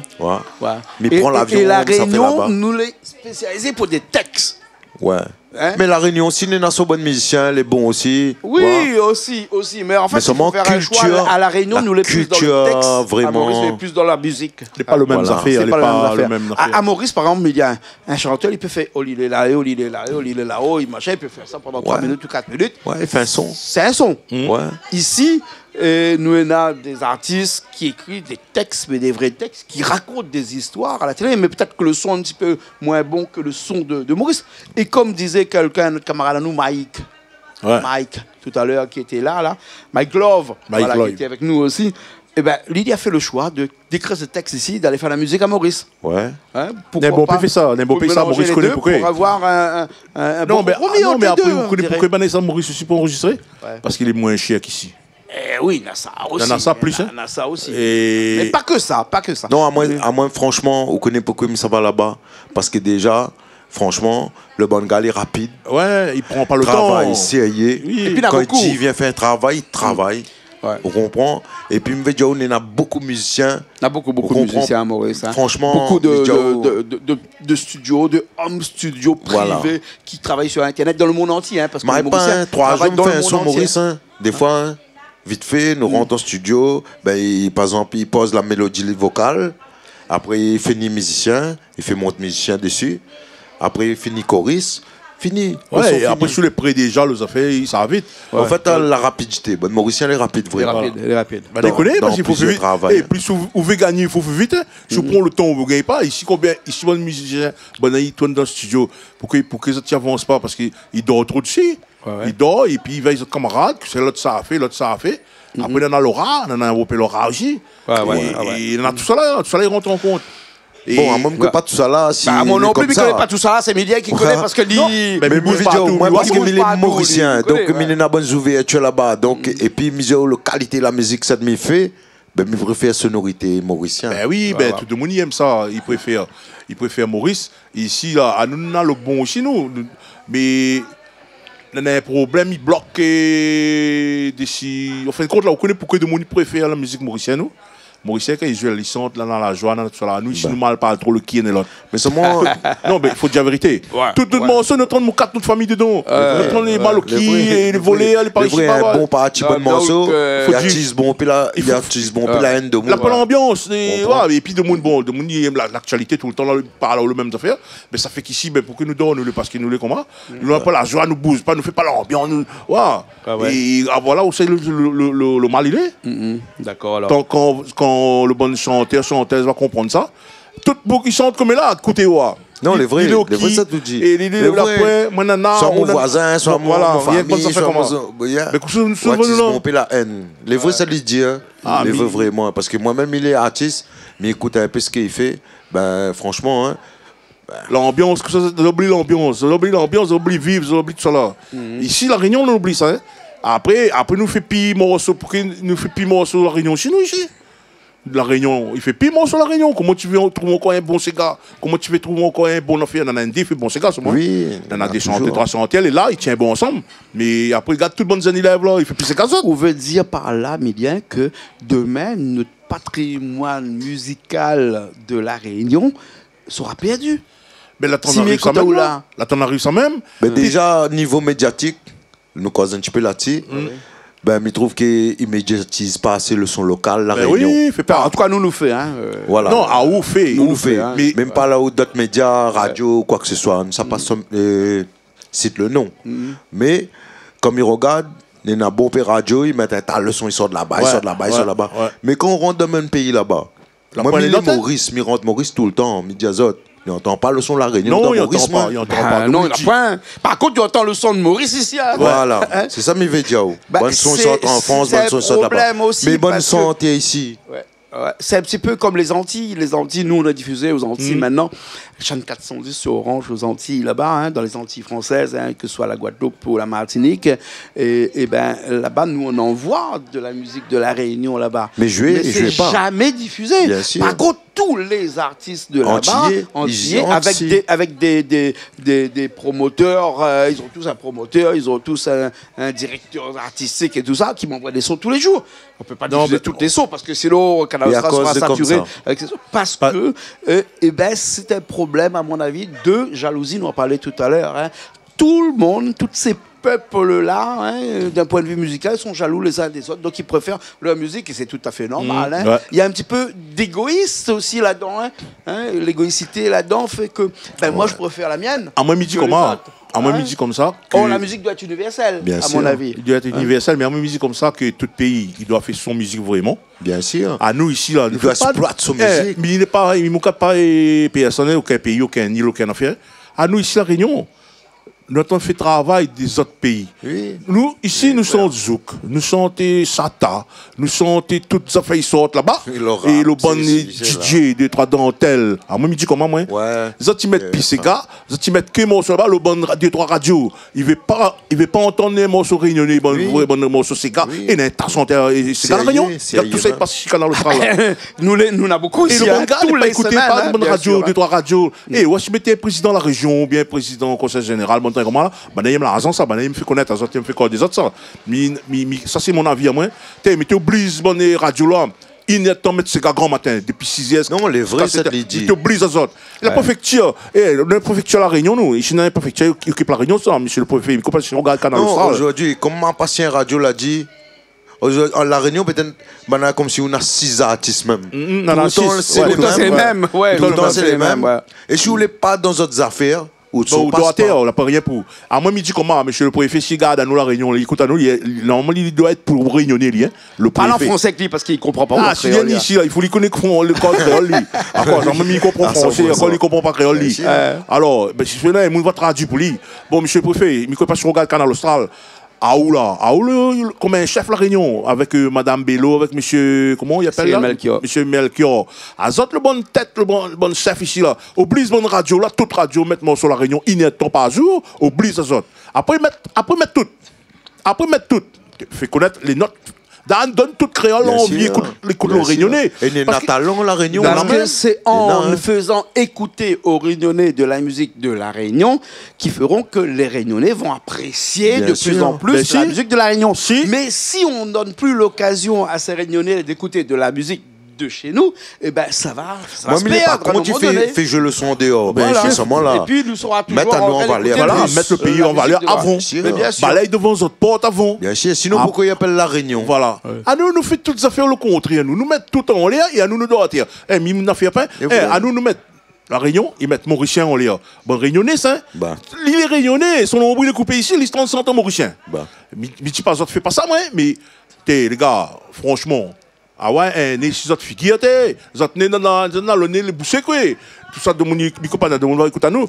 Ouais. Mi pran lavion, mi sa fé laba. É, é La Réunion, nou lé spésializé pou dé tèks. Ouais. Hein ? Mé La Réunion osi néna son bann mizisien, lé bon osi. Oui, osi, osi. Mé an fèt, i fo fé in shoi. Mé solman kiltir, a La Réunion, nou lé plis dan le tèks. La kiltir, vréman. A Maurice, nou lé plis dan la mizik. Lé pa le mèm zafèr, lé pa le mèm zafèr. A, a Maurice, par égzanp, néna in, in shantèr, li pé fé Oli lé la, Oli lé la, Oli lé la, i machin, li pé fé sa pandan troi minit ou kat minit. Ouais, li fé in son. Sé in son. Ouais. Isi, euh, nou néna dé zartis ki ékri dé tèks, mé dé vré tèks, ki rakont dé zistoir a la télé, mé pétèt ke le son in ti pé moin bon ke le son de, de Maurice. É kom dizé kèlkin, nout kamarad anou, Mike, ouais, Mike, talèr, ki lété la, la, Mike Love, Mike Lloyd, voilà, ki lété avèk nou osi, ébin, li, li la fé le shoi de, d'ékrir se tèks isi, d'alé fé la mizik a Maurice. Ouais. Hein, poukoi pa mélanzé lé dé, pou avoir in, in, in bon konpromi ant lé dé, on diré. Non, mé apré, ou koné poukoi i amenn sa Maurice osi pou anrozistré ? Ouais. Parske lé moin shèr k'isi. Eh oui, na sa osi. Na sa plis, hein. Na sa osi. Mé pa ke sa, pa ke sa. Non, amoin, amoin, franchman, ou koné poukoi mi sava laba ? Parske déza, franchman, le bann gars lé rapid. Ouais, i pran pa le tan. Travay sérié. Oui. Épi na bonpé. Kan i di vien fé in travay, i travay. Ouais. Ou konpran ? Épi, mi vé dir, nou néna bonpé mizisien. Na bonpé, bonpé mizisien a Maurice, hein. Ou konpran ? Franchman, bonpé de, mi vé dir, de, de, de, de studio, de home studio privé ki travay sur Internet dan le mond antié, hein, parske lé mizisien i travay dan le mond antié. Mé pa, hein, troi zour mi fé in son Maurice, hein. Défoi, hein, vit fé, nou rant an studio, bin, i, par égzanp, i poz la mélodi, lé vokal, apré, i fé ni mizisien, i fé mont mizisien dési, apré, i fé ni koris, fini. Ouais, é apré, si ou lé pré déza, lé zafèr i sava vit. Ouais. An fèt, la rapidité, bann Morisien lé rapid, vré. Lé rapid, lé rapid. Voilà. Bin, dékoné, parske i fo fé vit. Dan plizièr travay, hein. É pli ou, ou vé gagné, i fo fé vit, hein. Si ou pran le tan, ou gagn pa. Isi, konbien, isi, bann mizisien, bann i tourn dan studio, poukoi, poukoi zot i avans pa ? Parske i dor tro dési. Ouais, ouais. I dor, épi i vèy zot kamarad, ke sé lot sa fé, lot sa fé. Apré, nana Laura, nana bonpé Laura osi. Ouais, ouais, ouais. É nana tousala, tousala i rant an kont. Bon, amoin, mi koné pa tousala, si... Ba, amoin non pli, mi koné pa tousala, sé Milien ki koné, parske li... Non, mé mi bouz partou, moin, parske mi lé Morisien, donk mi néna bann zouvèrtir laba. Donk, épi, mi di, le kalité la mizik, sak mi fé, bin, mi préfèr sonorité morisien. Bin oui, bin, tout demoun i èm sa, i préfèr, i préfèr Maurice. Isi, la, anou, nana le bon osi, nou. Mé néna in problèm, i blok, euh, dési, an fin d'kont, la, ou koné poukosa demoun i préfèr la mizik morisien, non ? Morisien, kan i zoué, li shant, la, néna la zoi, néna tousala. Nou, isi, nou mal parl tro lo ki é lot. Mé solman, non, mé i fo dir la vérité. Ouais. Tout, tout morso, nou antann moukat nout fami dedan. Nou antann lé maloki, lé volèr, lé par isi, par la. Lé vré, in bon parti, bon morso, i atiz bon, pi la, i atiz bon, pi la èn demoun. La pa lanbians, é, ouais, épi demoun, bon, demoun i èm la, laktialité toultan, la, parl lo mèm zafèr. Mé sa fé k'isi, bin, poukosa nou dor, nou, lé, parske nou lé koman ? Nou, apré la zoi, nou bouz pa, nou fé pa lanbians, nou, ouais. Ah ouais. É, ah, voilà ousa lo, lo, lo, lo, lo mal i lé. Dakor, alor. Kan, kan, kan lo bann shantèr, shantèz va konprann sa, tout boug i shant konm la, koté, ouais. Non, lé vré, lé vré sa ou di. É lé vré. Apré, moin, nana, soi mon voizin, soi mon, voilà, mon fami, soi mon, yeah. Mé kosa nou, nou atiz bon, pi la èn. Lé vré sa li di, hein. Ah, lé vré, vréman, parske moin mèm, mi lé artis, mi ékout in pé sak i fé, bin, fransman, hein, lanbians, kosa, zot i oubli lanbians, zot i oubli lanbians, zot i oubli viv, zot i oubli tousala. Isi, La Rényon, nou oubli sa, hein. Apré, apré, nou fé pi morso, poukosa nou fé pi morso La Rényon, isi, nou, isi. La Rényon, i fé pi morso La Rényon. Koman ti vé trouv ankor in bon séga ? Koman ti vé trouv ankor in bon afèr ? Nana in dé i fé bon séga, solman. Oui, nana dé shantèr, troi shantèr, lé la, i tien bon ansanm. Mé apré, gard tout bann zenn i lèv la, i fé pi séga, sa. Ou vé dir par la, Milien, ke domin, nout patrimoine musical de La Réunion sera perdu. Mé la, tann ariv sa mèm, la. La, tann ariv sa mèm. Mé déza, nivo médiatik, nou koz in ti pé la-dsi. Bin, mi trouv ke i médiatiz pa asé lo son lokal, La Rényon. Bin oui, fé pa. An tou ka, nou, nou fé, hein, euh. Voilà. Non, a, ou fé. Nou, nou fé, hein. Mé mèm pa la ou dot média, radio, koi ke se soi, nou sa pa, euh, sit lo non. Mé, kom i rogard, néna bonpé radio, i mèt in ta lo son, i sort laba, i sort laba, i sort laba. Mé kan ou rant dan mèm péi laba, moin, mi lé Moris, mi rant Moris toultan, mi di azot, i antann pa lo son La Rényon dan Moris, moin. Non, i antann pa, i antann pa. Ah, non, i antann pa. Par kont, i antann lo son de Moris isi, hein. Voilà, sé sa mi vé dir aou. Bann son i sort an Frans, bann son i sort laba. Mé bann son i sort isi. Ouais. Ouais, c'est un petit peu comme les Antilles. Les Antilles, nous, on a diffusé aux Antilles maintenant. Chaîne quatre cent dix sur Orange aux Antilles, là-bas, hein, dans les Antilles françaises, hein, que ce soit la Guadeloupe ou la Martinique. Et, et ben, là-bas, nous, on envoie de la musique de La Réunion là-bas. Mais c'est jamais diffusé. Bien sûr. Par contre, tous les artistes de là-bas, antillais, avec des, avec des, des, des, des promoteurs, euh, ils ont tous un promoteur, ils ont tous un, un directeur artistique et tout ça, qui m'envoie des sons tous les jours. On peut pas diffuser toutes les sons parce que sinon, Kanal Austral sera saturé avec ces sons. Parce que, euh, eh ben, c'est un problème, à mon avis, de jalousie. On en parlait tout à l'heure, hein. Tout le monde, tous ces peuples-là, hein, d'un point de vue musical, sont jaloux les uns des autres. Donc, ils préfèrent leur musique, et c'est tout à fait normal, hein. Il y a un petit peu d'égoïste aussi là-dedans, hein. Hein, l'égoïcité là-dedans fait que, ben, moi, je préfère la mienne que les autres. Ah, moin, mi di koman sa. Or, la musique doit être universelle, à mon avis. Bien sûr. I doi èt inivèrsèl, mé an mèm mi di konmsa ke tout péi i doi fé son mizik vréman. Bien sûr. Anou isi la, nou fé pa, i doi èsploit son mizik. Mé li lé pa, li moukat pa, euh, pèrsone, okin péi, okin il, okin afèr. Anou isi La Rényon, nou antann fé travay dé zot péi. Oui. Nou isi, nou shant zouk, nou shant, euh, sata, nou shant tout zafèr i sort laba. É lo bann DJ, dé troi dantèl. Ah, moin, mi di koman, moin. Zot i mèt pi séga, zot i mèt ke morso laba, lo bann ra-, dé troi radio. I vé pa, i vé pa antann in morso rényoné, bann vré, bann morso séga. É néna in ta shantèr, euh, séga La Rényon. Gard tousa i pas si Kanal Austral la. Nou lé, nou néna bonpé isi, hein, tou lé semèn, hein, bien sûr, hein. É lo bann gars, i pa ékouté pa bann radio, dé troi radio. É, ouais, si mèt in prézidan la réjion, oubien in prézidan konsèy zénéral, bann trin koman la, banna i èm larzan sa, banna i èm fé konèt azot, i èm fé kor dé zot sa. Mi, mi, mi, sa sé mon avi amoin. Té, mé té obliz bann, euh, radio la, inèrtan mèt séga gran matin, dépi sizèr, kat èr, té obliz azot. Non, lé vré, sak li di. Té obliz azot. La préfèktir, é, la préfèktir La Rényon, nou, isi néna in préfèktir i okip La Rényon sa, mésyé lo préfé, mi kroi pa si i rogard Kanal Austral. Non, zordi, konm mon ansien radio la di, Ozordi, La Rényon, pétèt, banna konmsi ou néna sis artis mèm. Mm, mm, néna sis. Toultan sé lé mèm. Toultan sé lé mèm, ouais. É si ou lé pa dan zot zafèr, ou doi atèr, ou la pa rien pou. Ah, moin, mi di koman, mésyé lo préfé, si i gard anou La Rényon, li ékout anou, li, li, normalman, li doi èt pou rényoné, li, hein, lo préfé. Parl an fransé avèk li, parske li konpran pa kréol, li, hein. Ah, si li vien isi la, i fo li koné lo kor kréol, li. Akoz, moin, mi konpran fransé, akoz li konpran pa kréol, li. Bien sûr. Alor, bin, si sé la, moun va tradui pou li. Bon, mésyé lo préfé, mi kroi pa si i rogard Kanal Austral. Aou la, aou lo, lo, konm in shèf La Rényon, avèk, euh, madam Bello, avèk mésyé, koman i apèl la ? Mésyé Melchior. Mésyé Melchior. Azot lo bann tèt, lo bann, bann shèf isi la. Obliz bann radio la, tout radio mèt morso La Rényon, inèrtan par zour, obliz azot. Apré mèt, apré mèt tout. Apré mèt tout. Fé konèt lé not. Dan, donn tout kréol anvi ékout, ékout lo rényoné. Bien sûr. É néna talan La Rényon, kan mèm. Parce que c'est en faisant écouter aux Réunionnais de la musique de La Réunion qui feront que les Réunionnais vont apprécier de plus en plus la musique de La Réunion. Bien sûr. Mais si on donne plus l'occasion à ces Réunionnais d'écouter de la musique de chez nous, eh ben, ça va, ça va se perdre à un moment donné. Moin, mi lé pa kont i fé, fé zoué lo son an déor. Voilà. Mé sé solman la. Et puis, nou sora toujours en train d'écouter plus, euh, la musique de La Réunion. Mèt anou an valèr avan. Bien sûr. Bien sûr. Balèy dovan zot port avan. Bien sûr. Sinon, poukoi i apèl La Rényon ? Voilà. Ouais. Anou, nou fé tout zafèr lo kontrèr, nou. Nou mèt tout anlèr é anou, nou dor atèr. É, mi, nou fé pa. É voilà. É, anou, nou mèt La Rényon, i mèt Morisien anlèr. Bon, Rényoné, sa, hein ? Li lé Rényoné, son lonbril lé koupé isi, li lé trann-sink an Morisien. Mi, mi di pa zot fé pa sa, moin, mé, té, lé gars, franchman, ah ouais, hein, né si zot figir, té, zot né dan, dan, dan, dan lo né, lé boushé, koué. Tout sa, domoun, mi konpran, domoun va ékout anou.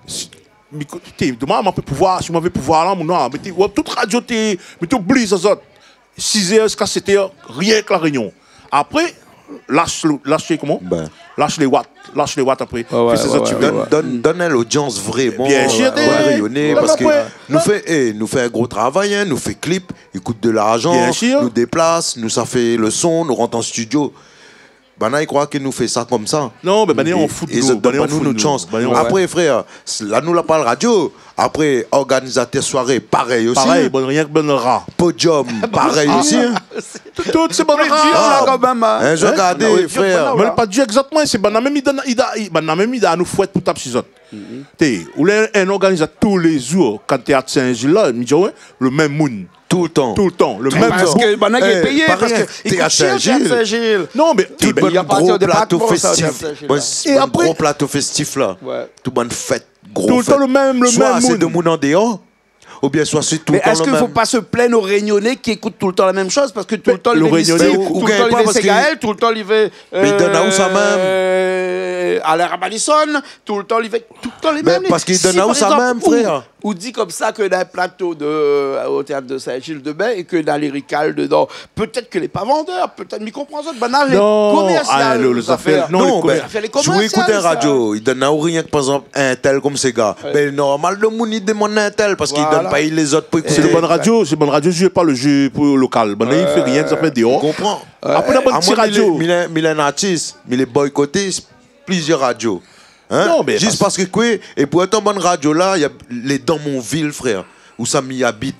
Si, mi ékout, té, domoun, ma pé pouvoir, si moin lavé pouvoir la, mon, non, mé té, ouais, tout radio, té, mé té oubli sa, zot. Sizèr ziska sétèr, rienk La Rényon. Apré, lash lo, lash lé koman ? Lash lé wat, lash lé wat apré. Ouais, ouais, ouais, ouais. Fé sak zot i vé. Donn, donn, donn in lodians vréman, euh, bon rényoné, parské nou fé, é, nou fé in gro travay, hein, nou fé klip, i kout de larzan, nou déplas, nou sa fé lo son, nou rant an studio. Bien sûr. Banna i kroi ke nou fé sa konmsa. Non, mé banna i anfout anou, banna i anfout anou. Apré, frèr, la nou la parl radio. Apré, organizatèr soiré, parèy osi. Parèy, bon, rienk bann ra. Podium, parèy osi, hein. Tout, tout sé bann ra. Kan mèm, hein. Hein, zot i gard, frèr. Mé pa di égzaktoman, sé banna mèm i donn, i da, i, banna mèm i donn anou fouèt pou tap si zot. Té, ou lé in organizatèr toulézour, kan téat Sin-Zil la, mi di, ouais, lo mèm moun. Toultan. Toultan, lo mèm moun. Parské banna lé péyé, parské i kout shèr, téat Sin-Zil. Non, mé tout bann gro plato féstif. Bann gro plato féstif la. Tout bann fèt, gro fèt. Toultan lo mèm, lo mèm moun. Soi sé domoun an déor, oubien soi sé toultan lo mèm. Mé èske fo pa se plinn o Rényoné ki ékout toultan la mèm shoz ? Parské toultan li vé Misty, toultan li vé Ségaël, toultan li vé, euh, Alain Rabanisson, toultan li vé, toultan lé mèm. Mé parské i donn aou sa mèm, frèr. Ou di konmsa ke dan in plato de, euh, o téat de Sin-Zil domin é ke na Lyrical dedan. Pétèt ke lé pa vandèr, pétèt, mi konpran sa, banna lé komèrsial, lo zafèr. Non, lo zafèr lé komèrsial, sa. Si ou ékout in radio, i donn aou rienk, par égzanp, intèl konm séga. Bin, normal, domoun i domann intèl, parské i donn pa lézot pou ékouté. Sé lo bann radio, sé bann radio i zoué pa lo zé pou lokal. Banna i fé rienk, zafèr déor. Konpran. Apré, na bann ti radio. Amoin, mi lé, mi lé, mi lé in artis, mi lé boykoté plizièr radio. Hein ? Non, mé zis parské koué, é pou otan bann radio la, i lé dan mon vil, frèr, ousa mi abit.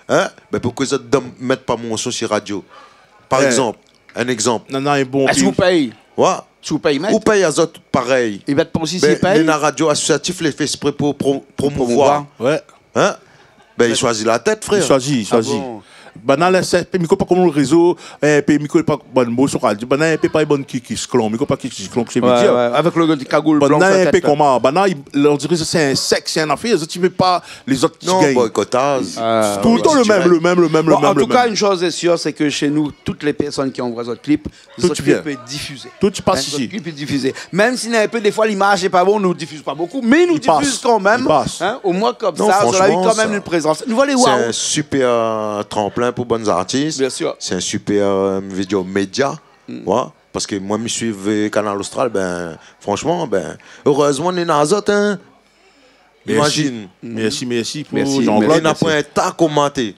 Hein ? Bin, poukoué zot i mèt pa mon son si radio ? Par égzanp, in égzanp. Non, non, é bon, èske ou pèy ? Ouais. Si ou pèy, mèt. Ou pèy azot parèy. I mèt pa osi si pèy ? Bin, néna radio asosiatif, lé fé ésprè pou pro-, promouvoir. Promouvoir. Ouais. Hein ? Bin, i shoizi la tèt, frèr. I shoizi, i shoizi. Ah bon ? Banna la, sé, mi konpran pa koman lo rézo, é, pi mi konpran pa, bann mo son radio. Banna i pé pa bann kiki, klon. Mi konpran pa kiki, klon, kosa i vé dir. Ouais, ouais, avèk lo kagoul blan, banna i pé koman, banna, i, on diré sé in sèk, sé in afèr, zot i vé pa lézot i gingn. Non, boykotaz. Toultan lo mèm, lo mèm, lo mèm, lo mèm. Bon, en tout cas, une chose est sûre, c'est que chez nous, toutes les personnes qui envoient zot clip, zot clip lé difizé. Tout i pas isi. Zot clip lé difizé. Mèm si néna in pé, défoi, limaz lé pa bon, nou difiz pa bokou, mé nou difiz kan mèm. I pas. Hein, omoin konmsa, zot la u kan mèm in prézans. Non, fransman, sa, sé in super, euh, tranplin pou bann zartis. Bien sûr. Sé in super, euh, vidéo média. Ouais. Parské moin, mi suiv, euh, Kanal Austral, bin, fransman, bin, erèzman, néna azot, hein. Mèrsi. Imazine. Mèrsi, mèrsi pou Jean-Claude. Néna pa in ta komanté.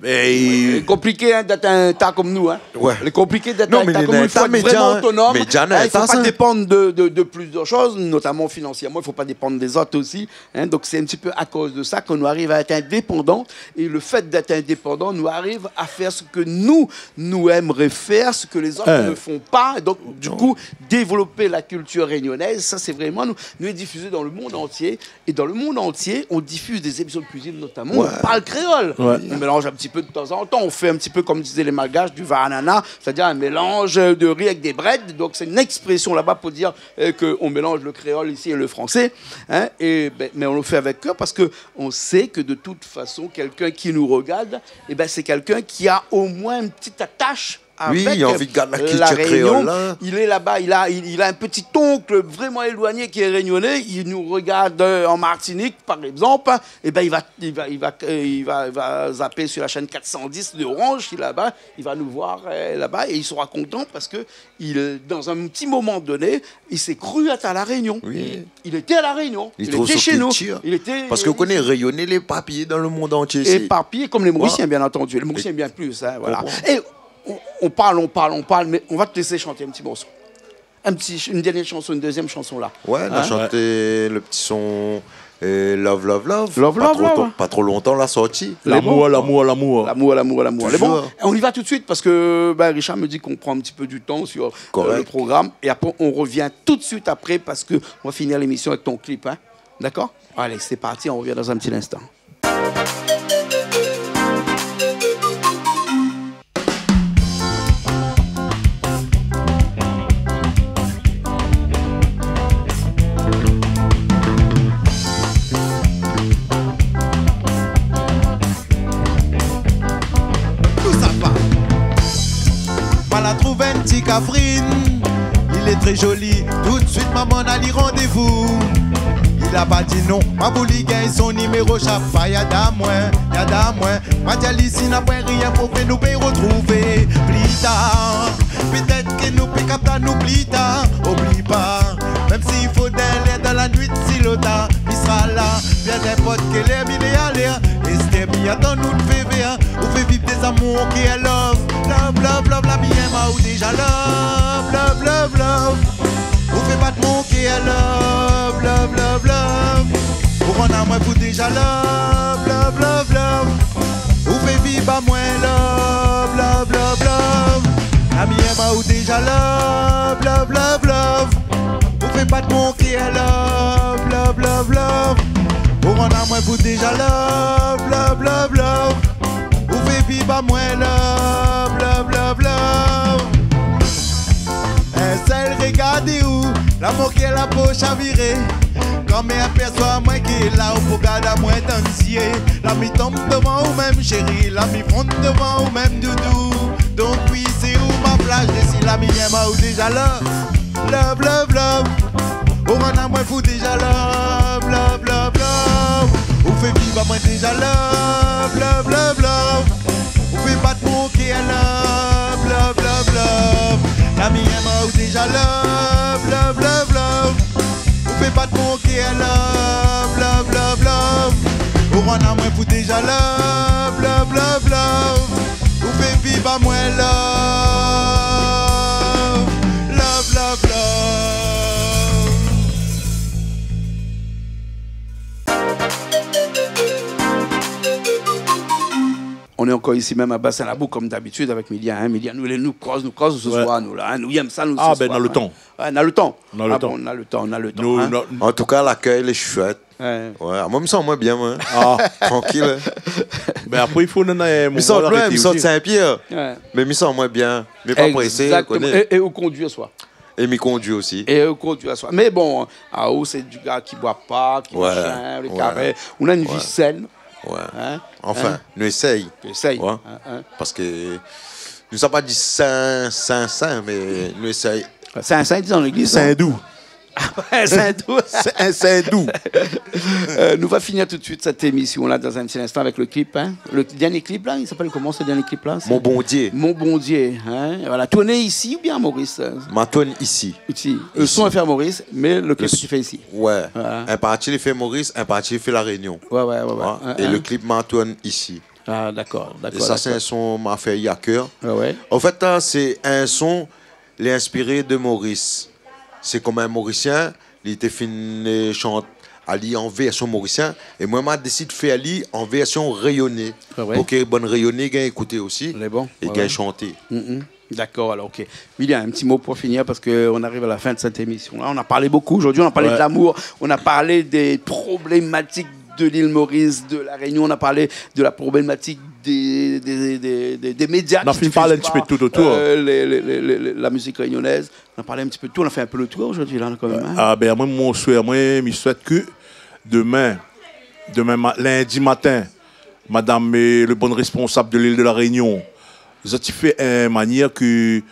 Lé konpliké, hein, d'èt in ta konm nou, hein. Ouais. Lé konpliké d'èt in ta konm nou, i fo èt vréman otonom. Non, mé néna in ta média, hein. Média, néna in ta, sa. Hein, i fo pa dépann de, de, de plizièr shoz, notaman finansièrman, i fo pa dépann lézot osi, hein. Donk, sé in ti pé akoz de sa ke nou ariv a èt indépandan. É lo fèt d'èt indépandan, nou ariv a fèr sak nou, nou émré fèr, sak lézot ne font pas. Donk, du coup, développer la culture réunionnaise, sa, sé vréman, nou, nou lé difizé dan lo monn antié. Et dans le monde entier, on diffuse des émissions de cuisine notamment, on parle créole. Ouais. On mélange un petit peu de temps en temps, on fait un petit peu, comme disaient les Malgaches, du vin ananas, c'est-à-dire un mélange de riz avec des brèdes. Donc c'est une expression là-bas pour dire, euh, qu'on mélange le créole ici et le français, hein, et, ben, mais on le fait avec cœur parce que on sait que de toute façon, quelqu'un qui nous regarde, eh ben, c'est quelqu'un qui a au moins une petite attache avec, euh, la Réunion. Oui, il a envie de garder la culture créole, là. Il est là-bas, il a, il, il a un petit oncle vraiment éloigné qui est réunionnais, il nous regarde, euh, en Martinique, par exemple, eh ben, il va, il va, il va, euh, il va, il va zapper sur la chaîne quatre cent dix de Orange, qui est là-bas, il va nous voir, euh, là-bas, et il sera content parce que il, dans un petit moment donné, il s'est cru être à La Réunion. Oui. Il était à La Réunion. Il était chez nous. Il trouve son culture. Il était, euh, ici. Parce que vous connaissez, Réunionnais, il est éparpillé dans le monde entier, c'est... Éparpillé comme les Mauriciens, bien entendu. Les Mauriciens, bien plus, hein, voilà. Comprends. Et On, on parle, on parle, on parle, mais on va te laisser chanter un petit morceau. Un petit, une dernière chanson, une deuxième chanson là. Ouais, nou la shanté le ti son, euh, Love, Love, Love. Love, Love, Love. Pa tro, pa tro lontan la sorti. Lamour, lamour, lamour. Lamour, lamour, lamour. Toujours. Bon, on y va tout de suite parce que, ben, Richard me dit qu'on prend un petit peu du temps sur, euh, le programme. Correct. Et après, on revient tout de suite après parce que on va finir l'émission avec ton clip, hein. D'accord ? Allez, c'est parti, on revient dans un petit instant. Tout sa va. Moin la trouv in ti kafrine, li lé tré zoli. Toutsuit, moin la ali randévou. Li la pa di non, moin la voulu gingn son niméro, shap pa yad amoin, yad amoin. Moin la di ali si na poin rien pou fé, nou pé rotrouvé pli tar. Pétèt ke nou pé kap anou pli tar, oubli pa. Mèm si fo délèr dan la nuit, si lo ta, mi sra la. Bien ninport kèl èr mi lé alèr, èskè mi atann ou fé vèr. Ou fé viv dé zamour ki love, love, love, love, la mi yèm aou déza love, love, love, love. Ou fé bat mon kèr love, love, love, love. Ou rann amoin fou déza love, love, love, love. Ou fé vib amoin love, love, love, love. La mi yèm aou déza love, love, love, love. Ou fé bat mon kèr love, love, love, love. Ou rann amoin fou déza love, love, love, love. Ou fé vib amoin love, love, love, love. In sèl rogard ou, la mon kèr la po shaviré. Kan mi apèrsoi amoin ki lé la, ou pou gard amoin dan zié. La mi tonm dovan ou mèm, shéri, la mi fonn dovan ou mèm, doudou. Donk wi, sé ou ma plaz, é si la mi yèm aou déza love, love, love, love. Ou rann amoin fou déza love, love, love, love. Ou fé vib amoin déza love, love, love, love. Ou fé bat mon kèr love, love, love, love. La mi yèm aou déza love, love, love, love. Ou fé bat mon kèr love, love, love, love. Ou rann amoin fou déza love, love, love, love. Ou fé vib amoin love, love, love, love. On est encore ici même à Bassin Labou, comme d'habitude, avec Milia, hein. Milia, nou, nou koz, nou koz se soir, nou la, hein. Nou yèm sa, nou, se soir, hein. Ouais, na le tan. Na le tan, na le tan, hein. An tou ka, lakèy lé shouèt. Ouais. Ouais, amoin mi san amoin bien, moin. Trankil, hein. Mé apré i fo nou, mi sort loin, mi sort Sin-Pièr. Ouais. Mé mi san amoin bien. Mi lé pa présé, ou koné. Exactement. É, é ou kondui aswar. É mi kondui osi. É ou kondui aswar. Mé bon, aou sé du gars ki boi pa, ki machin, le karé. Ou na in vi sèn. Ouais. Hein ? Anfin, nou éséy. Nou éséy. Ouais. Hein, hein. Parske nou sa pa di sin, sin, sin, mé nou éséy. Sin, sin, i di dan légliz, non ? Sin dou. Ah ouais, sin dou. Sé in sin dou. Euh, nou va finir tout de suite cette émission-là dans un petit instant avec le clip, hein. Le dernier clip, là, il s'appelle comment, ce dernier clip-là ? Mon Bondié. Mon Bondié, hein. Voilà. Tourné ici ou bien à Maurice ? Ma tourn isi. Isi. Le son est fait à Maurice, mais le clip est fait ici. Ouais. Voilà. In parti lé fé Maurice, in parti lé fé La Réunion. Ouais, ouais, ouais, ouais. Hein, é le clip ma tourn isi. Ah, d'accord, d'accord. É sa sé in son ma fé a kèr. Ouais, ouais. An fèt, la sé in son lé inspiré de Maurice. Sé konm in Morisien, li té fine, euh, shant ali an vèrsion morisien, é moin ma désid fé ali an vèrsion rényoné. Ah ouais. Pou ke bann Rényoné i gingn ékouté osi, lé bon, é i gingn shanté. Mm, mm. D'accord, alors, ok. Milia, un petit mot pour finir, parce que on arrive à la fin de cette émission-là. On a parlé beaucoup aujourd'hui, on a parlé de l'amour, on a parlé des problématiques de l'île Maurice, de La Réunion, on a parlé de la problématique des, des, des, des, des médias qui diffusent pas, euh, les, les, les, les, les, la musique réunionnaise. Nou la parl in ti pé de tout, nou la fé in pé le tour zordi la, kan mèm, in. Ah, bin, amoin, mon soué, amoin, mi souèt ke demin, demin ma-, lindi matin, madam, euh, le bann responsab de l'île de La Réunion, zot i fé in manièr ke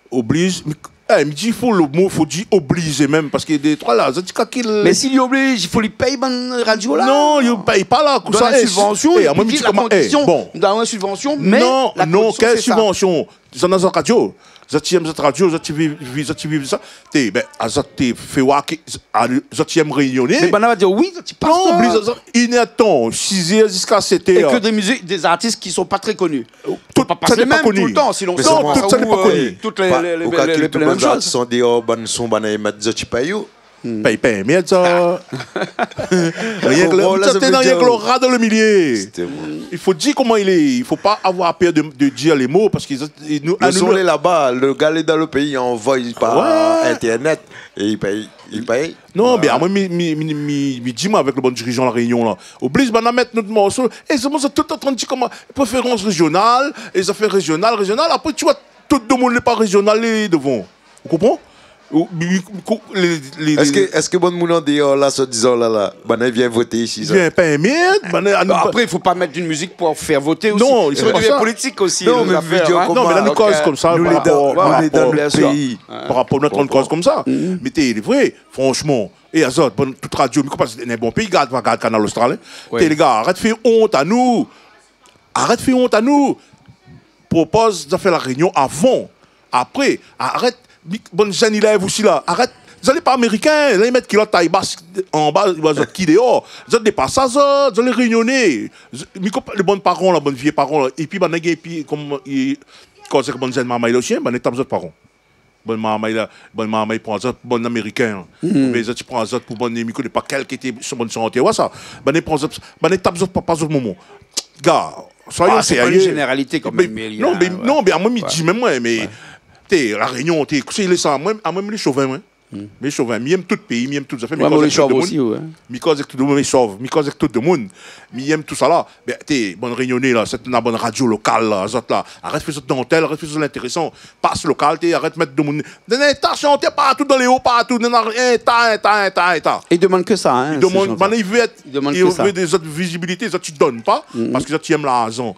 obliz, mi, é, mi di, fo le mo, fo di oblizé mèm, parske détroi la, zot i kalkil. Mé si li obliz, i fo li pèy bann radio la. Non, li pèy pa la, kosa, é, subvansion, é, amoin, mi di, la kondision, bon, nou done in sibvansion, mé la kondision, sé sa. Non, non, kèl sibvansion ? Zot néna zot radio. Zot i yèm zot radio, zot i viv, viv, zot i viv sa. Té, bin, azot té fé oir ke, a, zot i yèm rényoné. Mé banna va dir, oui, zot i pas. Non, oubli sa, sa, inn èr d'tan, sizèr ziska sétèr. Et que des musiques, des artistes qui sont pas très connus. Tout, sa lé pa koni. Faut pas passer les mêmes tout le temps, sinon... Non, tout sa lé pa koni. Tout lé, lé, lé, lé, lé, lé mèm shoz. Ou kalkil tout bann son déor, bann son, banna i mèt, zot i pèy ou? Hmm. Pèy, pèy, mèrd sa. Rienk lo, bon, la, sa té dan rienk lo ra dan lo milié. C'était bon. I fo di koman i lé. I fo pa avoir pèr de, de dir lé mo, parske zot, i, nou, a nou, le son lé laba, le gars lé dan le péi, i anvoy par internet, é i pèy, i pèy. Non, mé amoin, mi, mi, mi, mi, mi di, moin, avèk le bann dirijan La Rényon la, oubli banna mèt nout morso. É sé bon, zot tout antrin di koman préférans réjional, é zafèr réjional, réjional. Apré, ti oi, tout demoun lé pa réjional, lé devan. Ou konpran? Ou, mi, mi, ko-, lé, lé, èske, lé, èske bann moun an déor la, soi-disant la, la, banna i vien voté isi, sa? Vien pa mèrd, banna, anou... Bon, pa... Après, il faut pas mettre d'une musique pour faire voter aussi. Non, i fo pa sa. Ça devient politique aussi, nos affaires, hein. Non, mé la, nou koz konmsa, par rapor, par rapor, bien sûr, par rapor nout koz konmsa. Mé té, lé vré, franchman. É azot, bann, tout radio, mi konpran, sé in bon péi, gard, va gard Kanal Austral, hein. Oui. Té, lé gars, arèt fé ont anou. Arèt fé ont anou. Propoz zafèr La Rényon avan. Apré, arèt, mi, bann jenn i lèv osi la. Arèt, zot lé pa amérikin, zot i mèt kilot tay bas anba, zot ki déor. Zot lé pa sa, zot, zot lé rényoné. Zot, mi konpran, lé bann paran la, bann vié paran la. Épi banna gingn, épi, kom, i, kan sé bann jenn marmay la osi, banna i tap zot paran. Bann marmay la, bann marmay pran zot pou bann amérikin, hein. Hmm. Mé zot i pran zot pou bann, mi koné pa kèl ki té son bann santèr, oua sa. Banna i pran zot, banna i tap zot papa, zot momon. Gars, soyons sérieux. Ah, c'est pas une généralité quand même, mé, mé non, mé, euh, non, mé amoin, mi di mèm, moin, mé, té, La Rényon, té, kosa i lé sa, moin, amoin, mi lé shovin, moin. Hmm. Mi lé shovin, mi yèm tout péi, mi yèm tout zafèr, mi koz avèk tout demoun. Moin, mi lé shov osi, ouais. Mi koz avèk tout demoun, mi shov. Mi yèm tout sa la. Bin, té, bann rényoné la, sé na bann radio lokal la, zot la. Arèt fé zot dantèl, arèt fé zot lintérésan. Pas lokal, té, arèt mèt demoun. Néna in ta shantèr partou dan lé o, partou. Néna in ta, in ta, in ta, in ta. Ils demandent que ça, hein, ces gens-là. I demann, banna i vé èt, i vé zot vizibilité, zot i donn pa, parske zot i yèm larzan.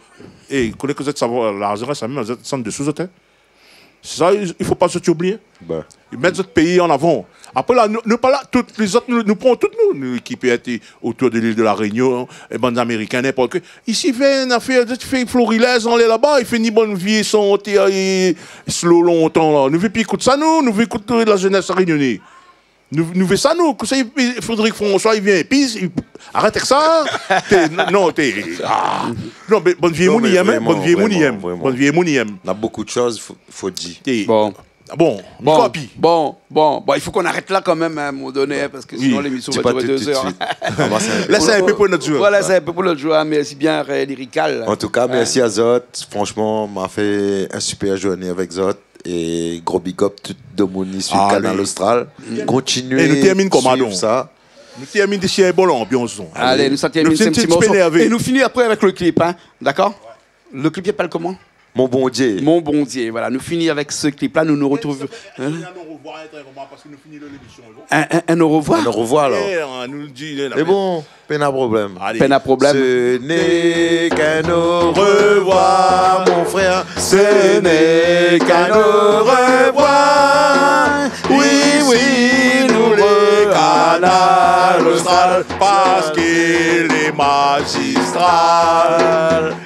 É, koné ke zot i sava, larzan rès la mèm, zot i san desou zot, hein. Sé sa, i, i fo pa zot i oubli. Bin. I mèt zot péi an avan. Apré la, nou, nou pa la, tout lézot, nou, nou pran tout nou, nou ki pé èt otour de l'île de La Réunion, é bann Amérikin, ninport ke. Isi, fé in afèr, zot i fé Florilèz, anlèr laba, i fé ni bann vié santèr, é slow lontan la. Nou vé pi ékout sa, nou, nou vé ékout, euh, la zénès rényoné. Nou, nou vé sa, nou, ke sa, i, i, Frédéric François, i vien, épi, i, arèt èk sa. Té, non, té, ah. Non, mé bann vié moun i yèm, hein, bann vié moun i yèm. Non, mé vréman, vréman, vréman. Bann vié moun i yèm. Na bonpé de shoz, fo, fo di. Té. Bon. Ah bon, mi kopi. Bon, bon, bon, bon, il faut qu'on arrête là quand même à un moment donné, hein, parce que sinon l'émission va durer deux heures. Oui. Di pa tout, tout de suite. Lès in pé pou nout zour. Voilà, sé in pé pou nout zour, hein, mé sé bien, euh, lyrical. Hein. En tout cas, merci à zot. Franchement, ma fé in super journée avèk zot. É gro big up tout demoun i suiv Kanal Austral. Alé. Kontinué suiv sa. É nou tèrmine koman, non ? Nou tèrmine isi in bon lanbians, non. Alé, nou sa tèrmine, nou fé in ti morso. É nou fini apré avèk le clip, hein. Dakor ? Le clip i apèl koman ? Mon Bondié. Mon Bondié, voilà. Nou fini avèk se clip-la, nou nou retrouv, hein ? In, in, in orevoir, in truk konmsa, parske nou fini lémisyon, non ? In, in, in orevoir ? In orevoir, alor. É, euh, nou di, euh, bon. Pena problèm. Alé. Pena problèm. Ce n'est qu'un au revoir, mon frère. Ce n'est qu'un au revoir. Oui, oui, nou lé Kanal Austral, parske lé mazistral.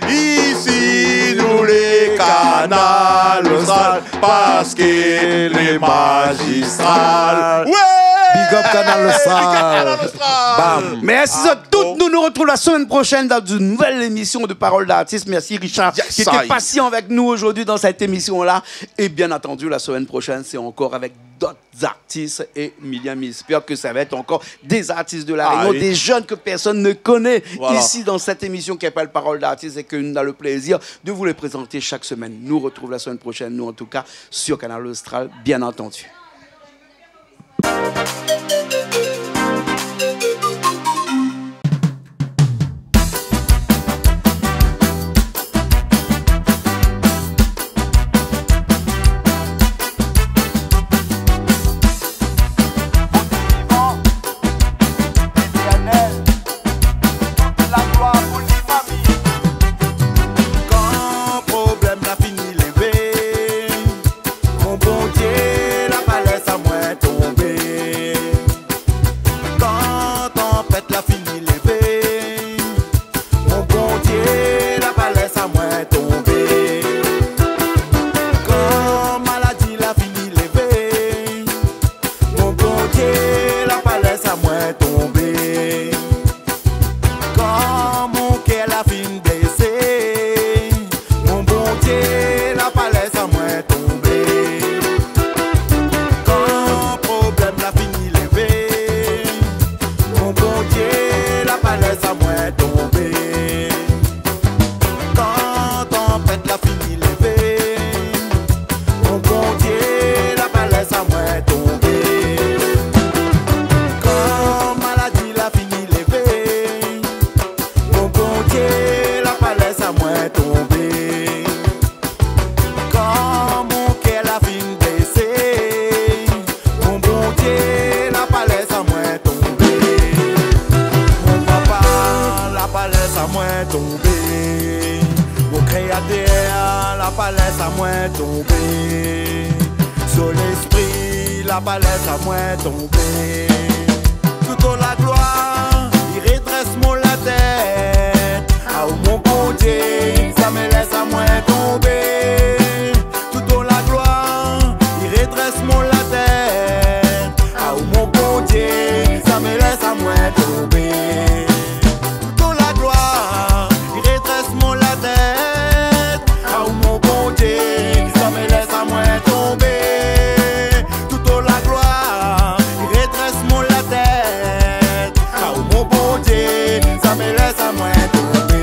Isi, nou lé Kanal Austral. Parske lé mazistral. Ouais ! Big up Kanal Austral. Big up Kanal Austral. Bam. Merci à toutes. Ah bon. Nous nous retrouvons la semaine prochaine dans une nouvelle émission de Parole d'artiste. Merci Richard, qui était patient avec nous aujourd'hui dans cette émission-là. Yes, I. Et bien entendu, la semaine prochaine, c'est encore avec d'autres artistes et Milian Mispère, que ça va être encore des artistes de La Réunion, ah oui, des jeunes que personne ne connaît ici dans cette émission qui s'appelle Parole d'artiste et que nous avons le plaisir de vous les présenter chaque semaine. Nous retrouvons la semaine prochaine, nous en tout cas, sur Kanal Austral, bien entendu. Kan problèm la fini lévé, mon Bondié la pa lès amoin tonbé. Tèr la pa lès amoin tonbé. Solèspri la pa lès amoin tonbé. Tout o la gloir, i rédrès mon la tèt. Aou mon Bondié, zamé lès amoin tonbé. Tout o la gloir, i rédrès mon la tèt. Aou mon Bondié, zamé lès amoin tonbé. Tout o la gloir, i rédrès mon la tèt. Aou mon Bondié, zamé lès amoin tonbé. Tout o la gloir, i rédrès mon la tèt. Aou mon Bondié, zamé lès amoin tonbé.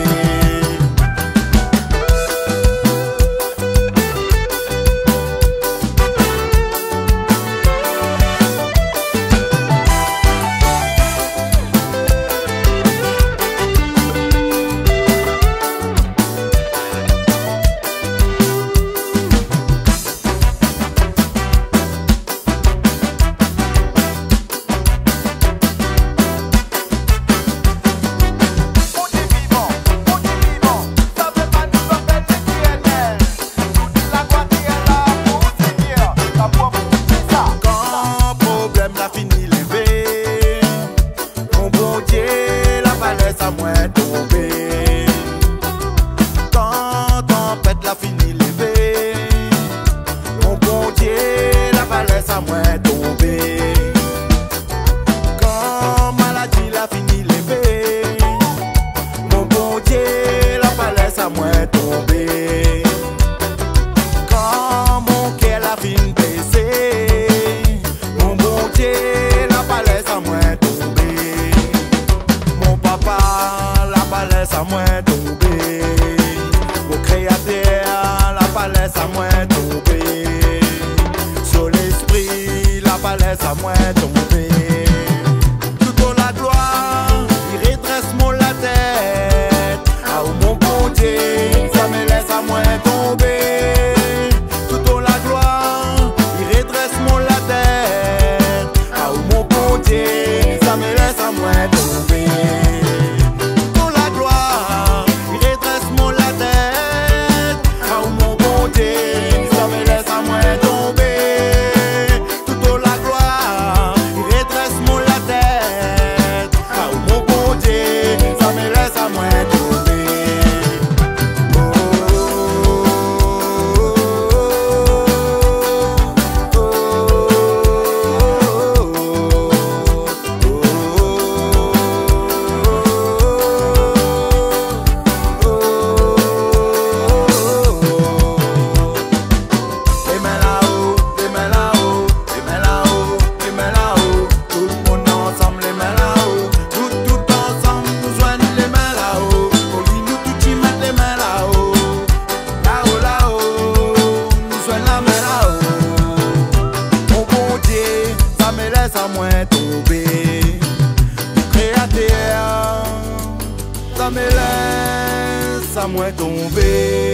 Kan problèm la fini lévé, mon Bondié la pa lès amoin tonbé. Kan tanpèt la fini lévé, mon Bondié la pa lès amoin tonbé. Kan maladi la fini lévé, mon Bondié la pa lès amoin tonbé. Kan mon kèr la fine blésé, mon Bondié la pa lès amoin tonbé. Mon Papa la pa lès amoin tonbé. Mon Kréatèr la pa lès amoin tonbé. Solèspri la pa lès amoin tonbé. Tout o la gloir, i rédrès mon la tèt. Aou mon Bondié, zamé lès amoin tonbé. Tout o la gloir, i rédrès mon la tèt. Aou mon Bondié, zamé lès amoin tonbé. Tout o la gloir, i rédrès mon la tèt. Aou mon Bondié, zamé lès amoin tonbé. Tout o la gloir, i rédrès mon la tèt. Aou mon Bondié, zamé lès amoin tonbé. Oh, oh, oh, oh. Lé min la-o, lé min la-o, lé min la-o, lé min la-o. Tout moun ansanm, lé min la-o. Tout, tout ansanm, nou zwenn lé min la-o. Pou li nou tout i mèt lé min la-o. La-o, la-o, nou zwenn la min la-o. Mon Bondié, zamé lès amoin tonbé. Kréatèr, zamé lès amoin tonbé.